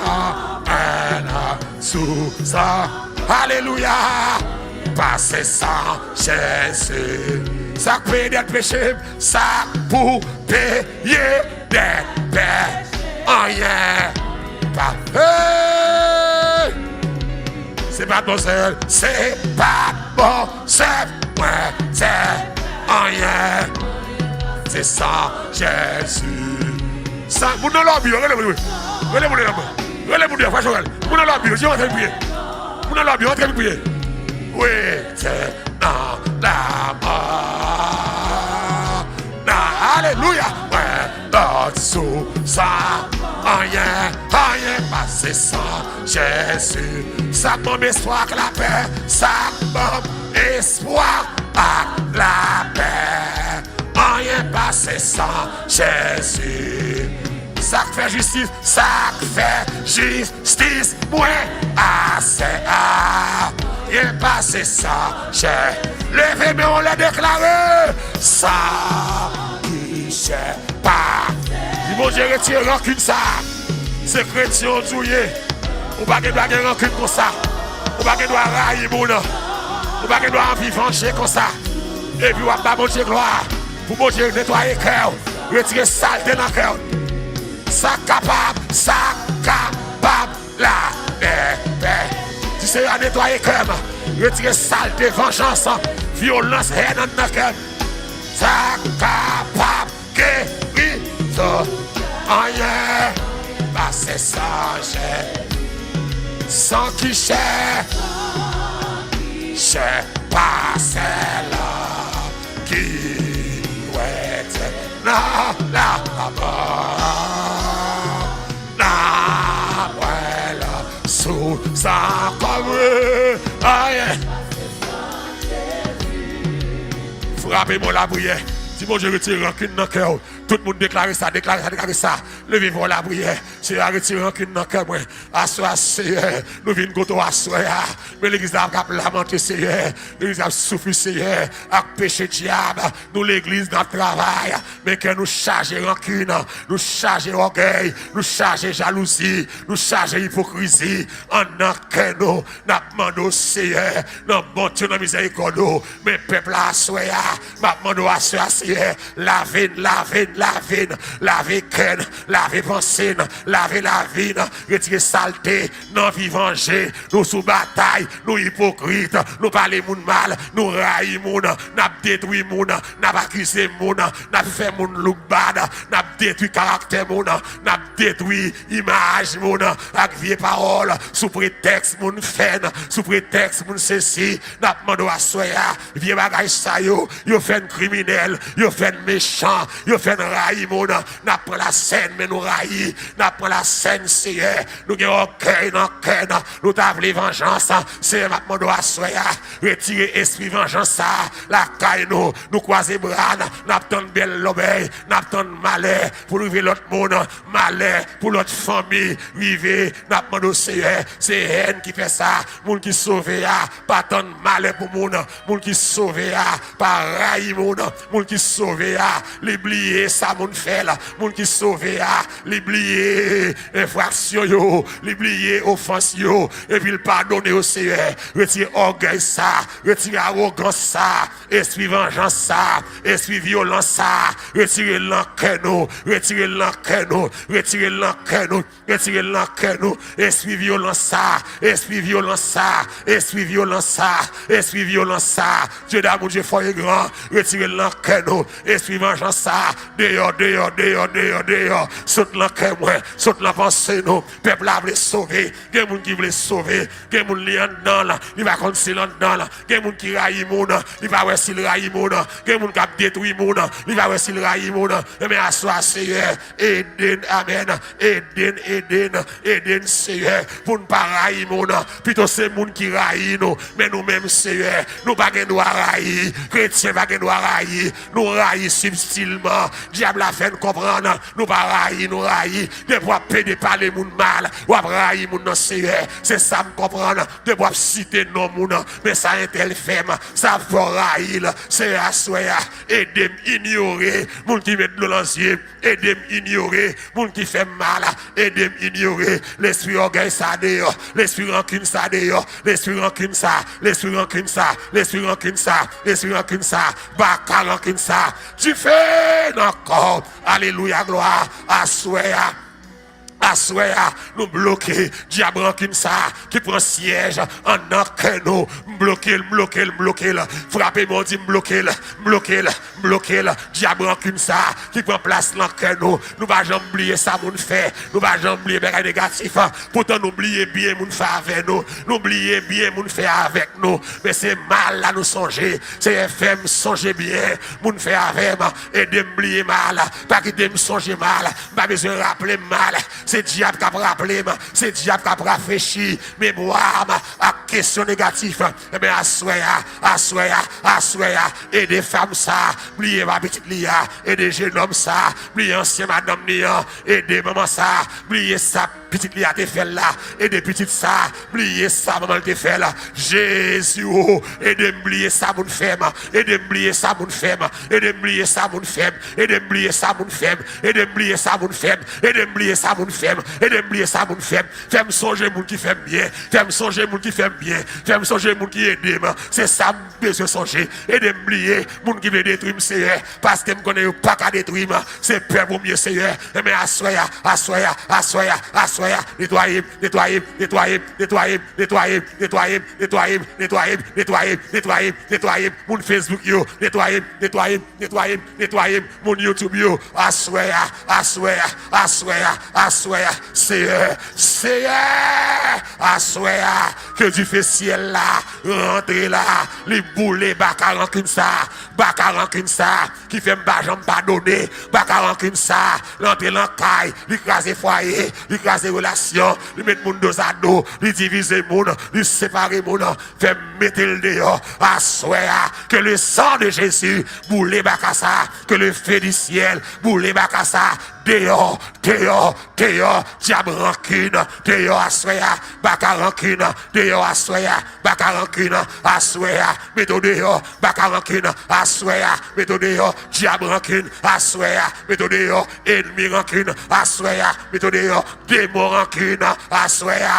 mwen nan sou san. Alelouya! Pase san Jezi. Sa k peye dèt peche m, sa k pou peye dèt pè. Anyen pa. Hey! Se pa t bon sèl, se pa t bon sèl mwen, se anyen. Se san Jezi. San, moun nan lòbi yo, rele moun yo. Rele moun nan. Rele moun yo, fwa chorèl. Moun nan lòbi yo, di yo antre priye. Moun nan lòbi yo, antre priye. Wi, se nan lanmò. Nan, alelouya. Mwen lòt sou san. Anyen, anyen pase san Jezi. Sa k ban m espwa ak lapè. Sa k ban m espwa ak lapè. Anyen pase san Jezi. Sa k fè jistis, sa k fè jistis mwen asè a. Anyen pase san chè. Leve men w anlè, deklare. San ki chè pa. Di Bondye retire rankin sa. Se kretyen w di w ye. Ou pa gen dwa gen rankin konsa. Ou pa gen dwa rayi moun. Ou pa gen dwa anvi vanje konsa. Epi w ap ba Bondye glwa. Pou Bondye netwaye kè w. Retire salte nan kè w. Sa kapab, sa kapab la. Pè, pè. Di Seyè a netwaye kè m. Retire salte, vanjans, vyolans, hèn anndan kè m. Sa kapab geri. Sa anyen pase san chè. San ki chè. Chè pa sèl ki wè tè nan la mò. Nan pwen la sou sa kòm anyen. Frape men w lapriyè. Di Bondye retire rankin nan kè w. Tout moun deklare sa, deklare sa, deklare sa. Leve vwa w lapriyè. Seyè a, retire rankin nan kè mwen. Aswè a, Seyè, nou vin kote w aswè a. Men legliz la k ap lamante, Seyè. Legliz la ap soufri, Seyè, ak peche dyab. Nou legliz, n ap travay. Men kè nou chaje rankin, nou chaje ògèy, nou chaje jalouzi, nou chaje ipokrizi. Anndan kè nou, n ap mande w, Seyè, nan bonte w, nan mizèrikòd ou. Men pèp la aswè a, m ap mande w aswè a, Seyè, lave n, lave n, lave n, lave kè n, lave panse n, lave lavi n, retire salte, n anvi vanje, nou sou batay, nou ipokrit, nou pale moun mal, nou rayi moun, n ap detwi moun, n ap akize moun, n ap fè moun look bad, n ap detwi karaktè moun, n ap detwi imaj moun ak vye pawòl sou pretèks moun fè n, sou pretèks moun sesi. N ap mande w aswè a, vye bagay sa yo, yo fè n kriminèl, yo fè n mechan, yo fè n rayi moun. N ap pran lasèn, men nou rayi. N ap pran lasèn, Seyè. Nou gen ògèy nan kè n. Nou ta vle vanjans. Seyè, m ap mande w aswè a, retire espri vanjans sa lakay nou. Nou kwaze bra n, n ap tann bèl lòbèy, n ap tann malè pou rive lòt moun, malè pou lòt fanmi rive. N ap mande w, Seyè, se hèn ki fè sa. Moun ki sove a pa tann malè pou moun. Moun ki sove a pa rayi moun. Moun ki sove a, li bliye sa moun fè l. Moun ki sove a, li bliye enfraksyon yo, li bliye ofans yo, epi l padone yo, Seyè. Retire ògèy sa, retire awogans sa, espri vanjans sa, espri vyolans sa, retire l nan kè nou, retire l nan kè nou, retire l nan kè nou. Retire l nan kè nou. Espri vyolans sa, espri vyolans sa, espri vyolans sa, espri vyolans sa. Dye damou, Dye fò e gran. Retire l nan kè nou. Espri vanjans sa, Deyò, deyò, deyò, deyò, deyò. Sot nan kè mwen, sot nan panse nou. Pèp la vle sove. Gen moun ki vle sove. Gen moun li anndan l, li pa konn si l anndan l. Gen moun ki rayi moun, li pa wè si l rayi moun. Gen moun k ap detwi moun, li pa wè si l rayi moun. Enben, aswè a, Seyè, ede n, amèn. Ede n, ede n, ede n, Seyè, pou n pa rayi moun. Pito se moun ki rayi nou, men nou menm, Seyè, nou pa gen dwa rayi. Kretyen pa gen dwa rayi. Nou rayi sibtilman. Dyab la fè n konprann nou pa rayi, nou rayi. Depi w ap pede pale moun mal, w ap rayi moun nan, Seyè. Se sa m konprann. Depi w ap site non moun, men sa entèl fè m, sa fè w rayi l. Seyè, aswè a, ede m inyore moun ki met dlo nan zye m. Ede m inyore moun ki fè m mal. Ede m inyore lespri ògèy sa deyò, lespri rankin sa deyò, lespri rankin sa, lespri rankin sa, lespri rankin sa, lespri rankin sa, baka rankin sa. Dife nan kò. Alelouya, glwa. Aswè a, aswè a, nou bloke dyab rankin sa ki pran syèj anndan kè nou. M bloke l, m bloke l, m bloke l. Frape men w di, m bloke l, m bloke l, m bloke l. Dyab rankin sa ki pran plas nan kè nou. Nou pa janm bliye sa moun fè. Nou pa janm bliye bagay negatif. Poutan nou bliye byen moun fè avè nou. Nou bliye byen moun fè avèk nou. Men se mal la nou sonje. Seyè, fè m sonje byen moun fè avè m. Ede m bliye mal. Pa kite m sonje mal. M pa bezwen raple m mal. Se dyab k ap raple m. Se dyab k ap rafrechi memwa m ak kesyon negatif. Enben, aswè a, aswè a, aswè a, ede fanm sa bliye pa pitit li a. Ede jenòm sa bliye ansyen madanm li an. Ede manman sa bliye sa pitit li a te fè l la. Ede pitit sa bliye sa manman l te fè l. Jezi, o, ede m bliye sa moun fè m. Ede m bliye sa moun fè m. Ede m bliye sa moun fè m. Ede m bliye sa moun fè m. Ede m bliye sa moun fè m. Ede m bliye sa moun fè m. Ede m bliye sa moun fè m. Fè m sonje moun ki fè m byen. Fè m sonje moun ki fè m byen. Fè m sonje moun ki ede m. Se sa m bezwen sonje. Ede m bliye moun ki vle detwi m, Seyè. Paske m konnen yo pa ka detwi m. Se pè pou m ye, Seyè. Enben, aswè a, aswè a, aswè a, aswè a, netwaye m, netwaye m, netwaye m, netwaye m, netwaye m, netwaye m, netwaye m, netwaye m, netwaye m, netwaye m, netwaye m, netwaye m, moun Facebook yo, netwaye m, netwaye m, netwaye m, netwaye m, moun YouTube yo, aswè a, aswè a, aswè a, aswè a, Seyè, Seyè, aswè a, ke dife syèl la rantre la, li boule baka rankin sa, baka rankin sa, ki fè m pa janm padone, baka rankin sa, l antre nan kay, li kraze fwaye, li kraze relasyon, li met moun dozado, li divize moun, li separe moun, fè m mete l deyò, aswè a, que le sang de Jésus boule baka sa, que le feu du ciel boule baka sa, deyò, deyò, deyò, dyab rankin, deyò aswè a, baka rankin, deyò aswè a, baka rankin, aswè a, mete w deyò, baka rankin, aswè a, mete w deyò, dyab rankin, aswè a, mete w deyò, enmi rankin, aswè a, mete w deyò, demon rankin, aswè a.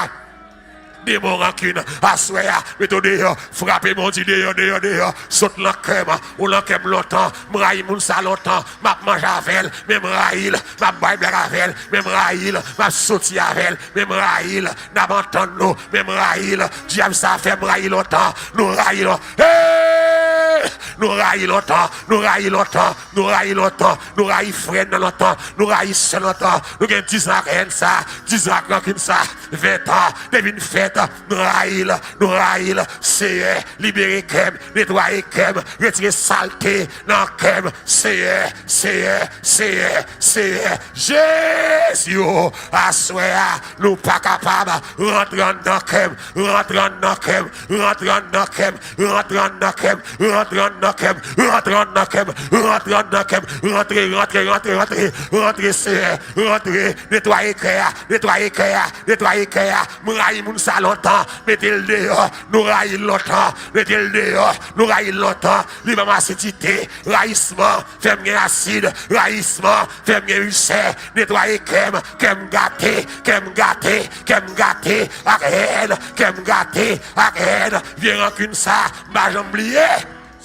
Demon rankin, aswè a, mete w deyò, frape men w di deyò, deyò, deyò, sot nan kè m, ou nan kè m lontan, m rayi moun sa lontan, m ap manje avè l, men m rayi l, m ap bay blag avè l, men m rayi l, m ap soti avè l, men m rayi l, n ap antann nou, men m rayi l, dyab sa fè m rayi lontan, nou rayi lontan, hey! Nou rayi lontan, nou rayi lontan, nou rayi lontan, nou rayi frè n nan lontan, nou rayi sè lontan, nou gen dizan ak hèn sa, dizan ak rankin sa, ven tan, depi n fèt, nou rayi l, nou rayi l, Seyè, libere kè m, netwaye kè m, retire salte nan kè m, Seyè, Seyè, Seyè, Seyè, Jezi, o, aswè a, nou pa kapab, rantre anndan kè m, rantre anndan kè m, rantre anndan kè m, rantre anndan kè m, rantre anndan kè m, rantre anndan kè m, rantre anndan kè m, rantre, rantre, rantre, rantre, rantre, Seyè, rantre, netwaye kè a, netwaye kè a, netwaye kè a, m rayi moun sa lontan, mete l deyò, nou rayi l lontan, mete l deyò, nou rayi l lontan, li ban m asidite, rayisman, fè m gen asid, rayisman, fè m gen ilsè, netwaye kè m, kè m gate, kè m gate, kè m gate, ak hèn, kè m gate, ak hèn, vye rankin sa, m pa janm bliye,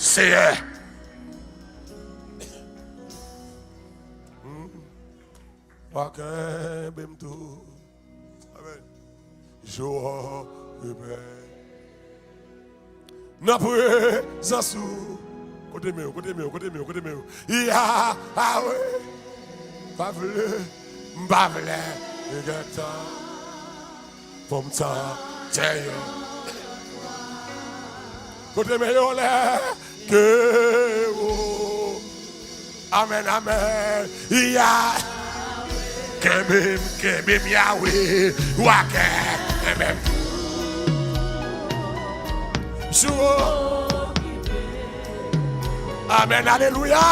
Seyè. Hmm. Pa kenbe m tou. Amèn. Jou repè. Nan prezans ou. Kote men yo, kote men yo, kote men yo, kote men yo. Ya, awe. Pa vle, m pa vle, gentan. Pou m tande yo. Kote men yo lè ke ou. Amèn, amèn. Ya. Kenbe m, kenbe m, Yawe. Wa kenbe m. Jou. Amèn, alelouya.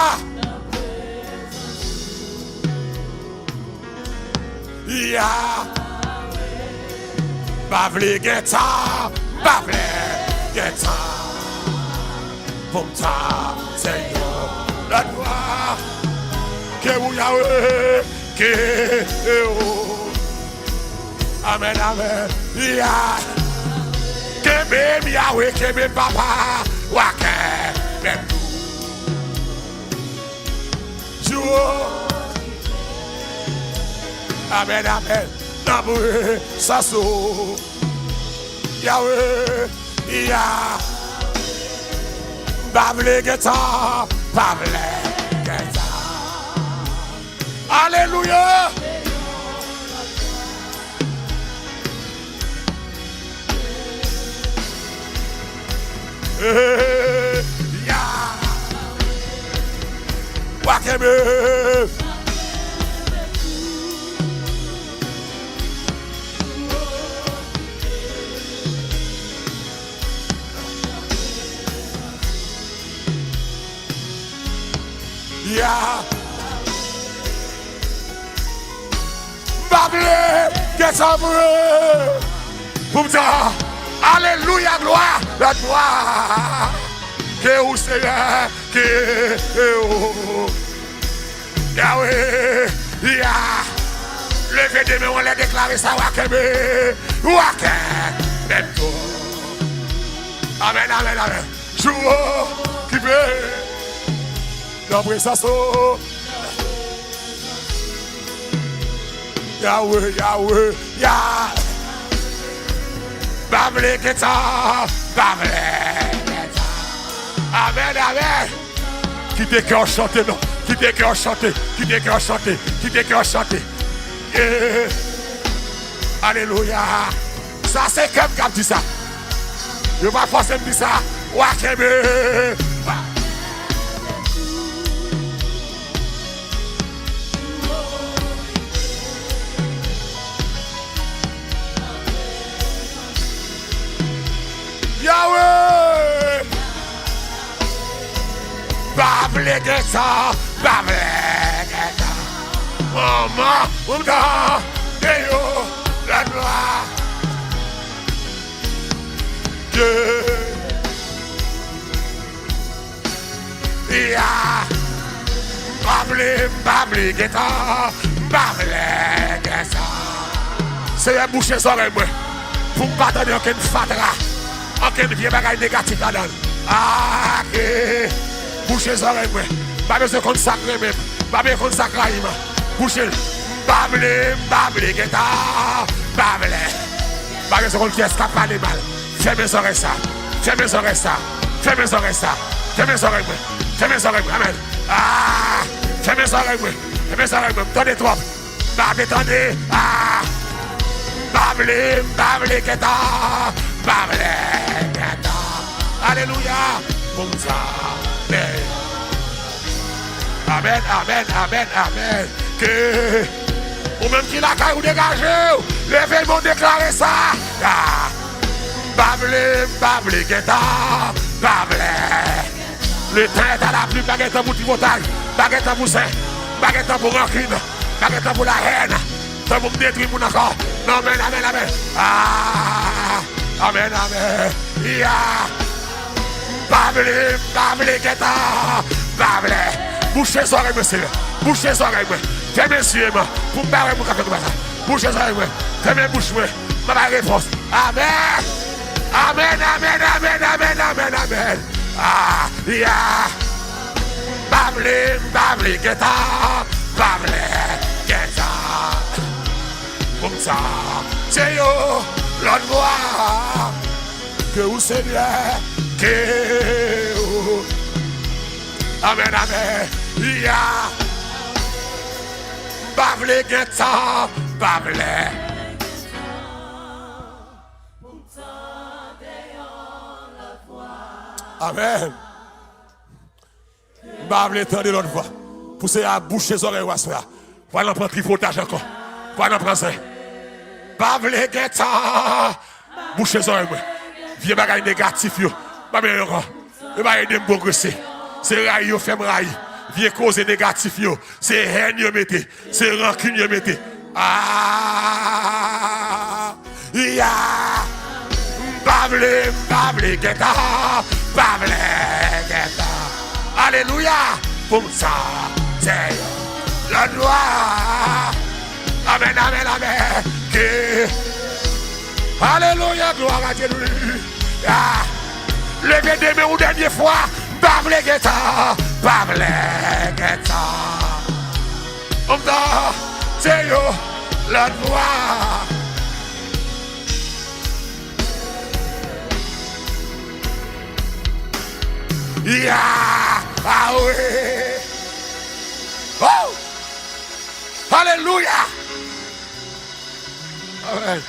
Ya. Pa vle gen tan, pa vle gen tan. Pou m ta se yon lòt bò. Ke ou Yawe, ke ou. Amèn, amèn. Ya. Kenbe m, Yawe, kenbe m, papa. Wa kenbe m. Jou. Amèn, amèn. Nan prezans ou. Yawe, ya. Pa vle gen tan, pa vle gen tan. Alelouya. Eh, ya. Wa kenbe. Ya. M pa vle, ke sa vre. Pou m ta, alelouya, glwa, la glwa. Ke ou, Senyè, ke ou. Yawe, ya. Leve de men w anlè, deklare sa, wa kenbe, wa kenbe m tou. Amèn, amèn, amèn. Jou okipe nan prezans ou. Yawe, Yawe, ya. Pa vle gen tan, pa vle gen tan. Amèn, amèn. Kite kè w chante, non. Kite kè w chante, kite kè w chante, kite kè w chante. Yeah. Alelouya. Sa se kè m k ap di sa. Yo pa fòse m di sa. Wa kenbe. Yawe! Pa vle gen tan, pa vle gen tan. Manman, ou m tande yo, lè nwa. Ke ya. M pa vle, m pa vle gen tan, m pa vle gen tan. Senyè, bouche zòrèy mwen, pou m pa tande okenn fatra, okenn vye bagay negatif ladan l. Ake, bouche zòrèy mwen. M pa bezwen konn sa k renmen m, m pa bezwen konn sa k rayi m. Bouche l. M pa vle, m pa vle gen tan, m pa vle. M pa bezwen konn kiyès k ap pale mal. Fèmen zòrèy sa. Fèmen zòrèy sa. Fèmen zòrèy sa. Fèmen zòrèy mwen. Fèmen zòrèy mwen. Amèn. Ah! Fèmen zòrèy mwen. Fèmen zòrèy mwen. M tande twòp. M pa vle tande. Ah! M pa vle, m pa vle gen tan. M pa vle gen tan. Alelouya. Pou m tande. Amèn, amèn, amèn, amèn. Ke ou menm ki lakay ou degaje w, leve men w deklare sa. Ah. M pa vle, m pa vle gen tan, m pa vle. Le tan est à la pluie, m pa gen tan pou tripotay, m pa gen tan pou zen, m pa gen tan pou rankin, m pa gen tan pou lahèn. Tan pou m detwi moun ankò. Non, amèn, amèn, amèn. Ah, amèn, amèn. Ya. M pa vle, m pa vle gen tan, m pa vle. Bouche zòrèy mwen, Senyè. Bouche zòrèy mwen. Fèmen zye m pou m pa wè moun k ap fè konsa. Bouche zòrèy mwen. Fèmen bouch mwen. M ap bay repons. Amèn. Amèn, amèn, amèn, amèn, amèn, amèn. Ah, ya. M pa vle, m pa vle gen tan, m pa vle gen tan. Pou m tande yo lòt vwa. Ke ou, Senyè, ke ou. Amèn, amèn. Ya. pa vle gen tan, pa vle. Amèn. M pa vle tande lòt vwa. Pou Seyè a bouche zòrèy w aswè a. Pa nan pran tripotaj ankò. Pa nan pran zen. Pa vle gen tan. Bouche zòrèy mwen. Vye bagay negatif yo. Pa bezwen yo ankò. Yo pa ede m pwogrese. Se rayi yo fè m rayi. Vye koze negatif yo. Se hèn yo mete. Se rankin yo mete. Ah, ya. M pa vle, m pa vle gen tan. Pa vle gen tan. Alelouya. Pou m sa, Seyè. Lòt vwa. Amèn, amèn, amèn. Ke. Alelouya, glwa a Dye. Ah. Leve de men ou dènye fwa. M pa vle gen tan. Pa vle gen tan. M ta se yo lòt vwa. Ya, awe. Oh! Alelouya! Amèn.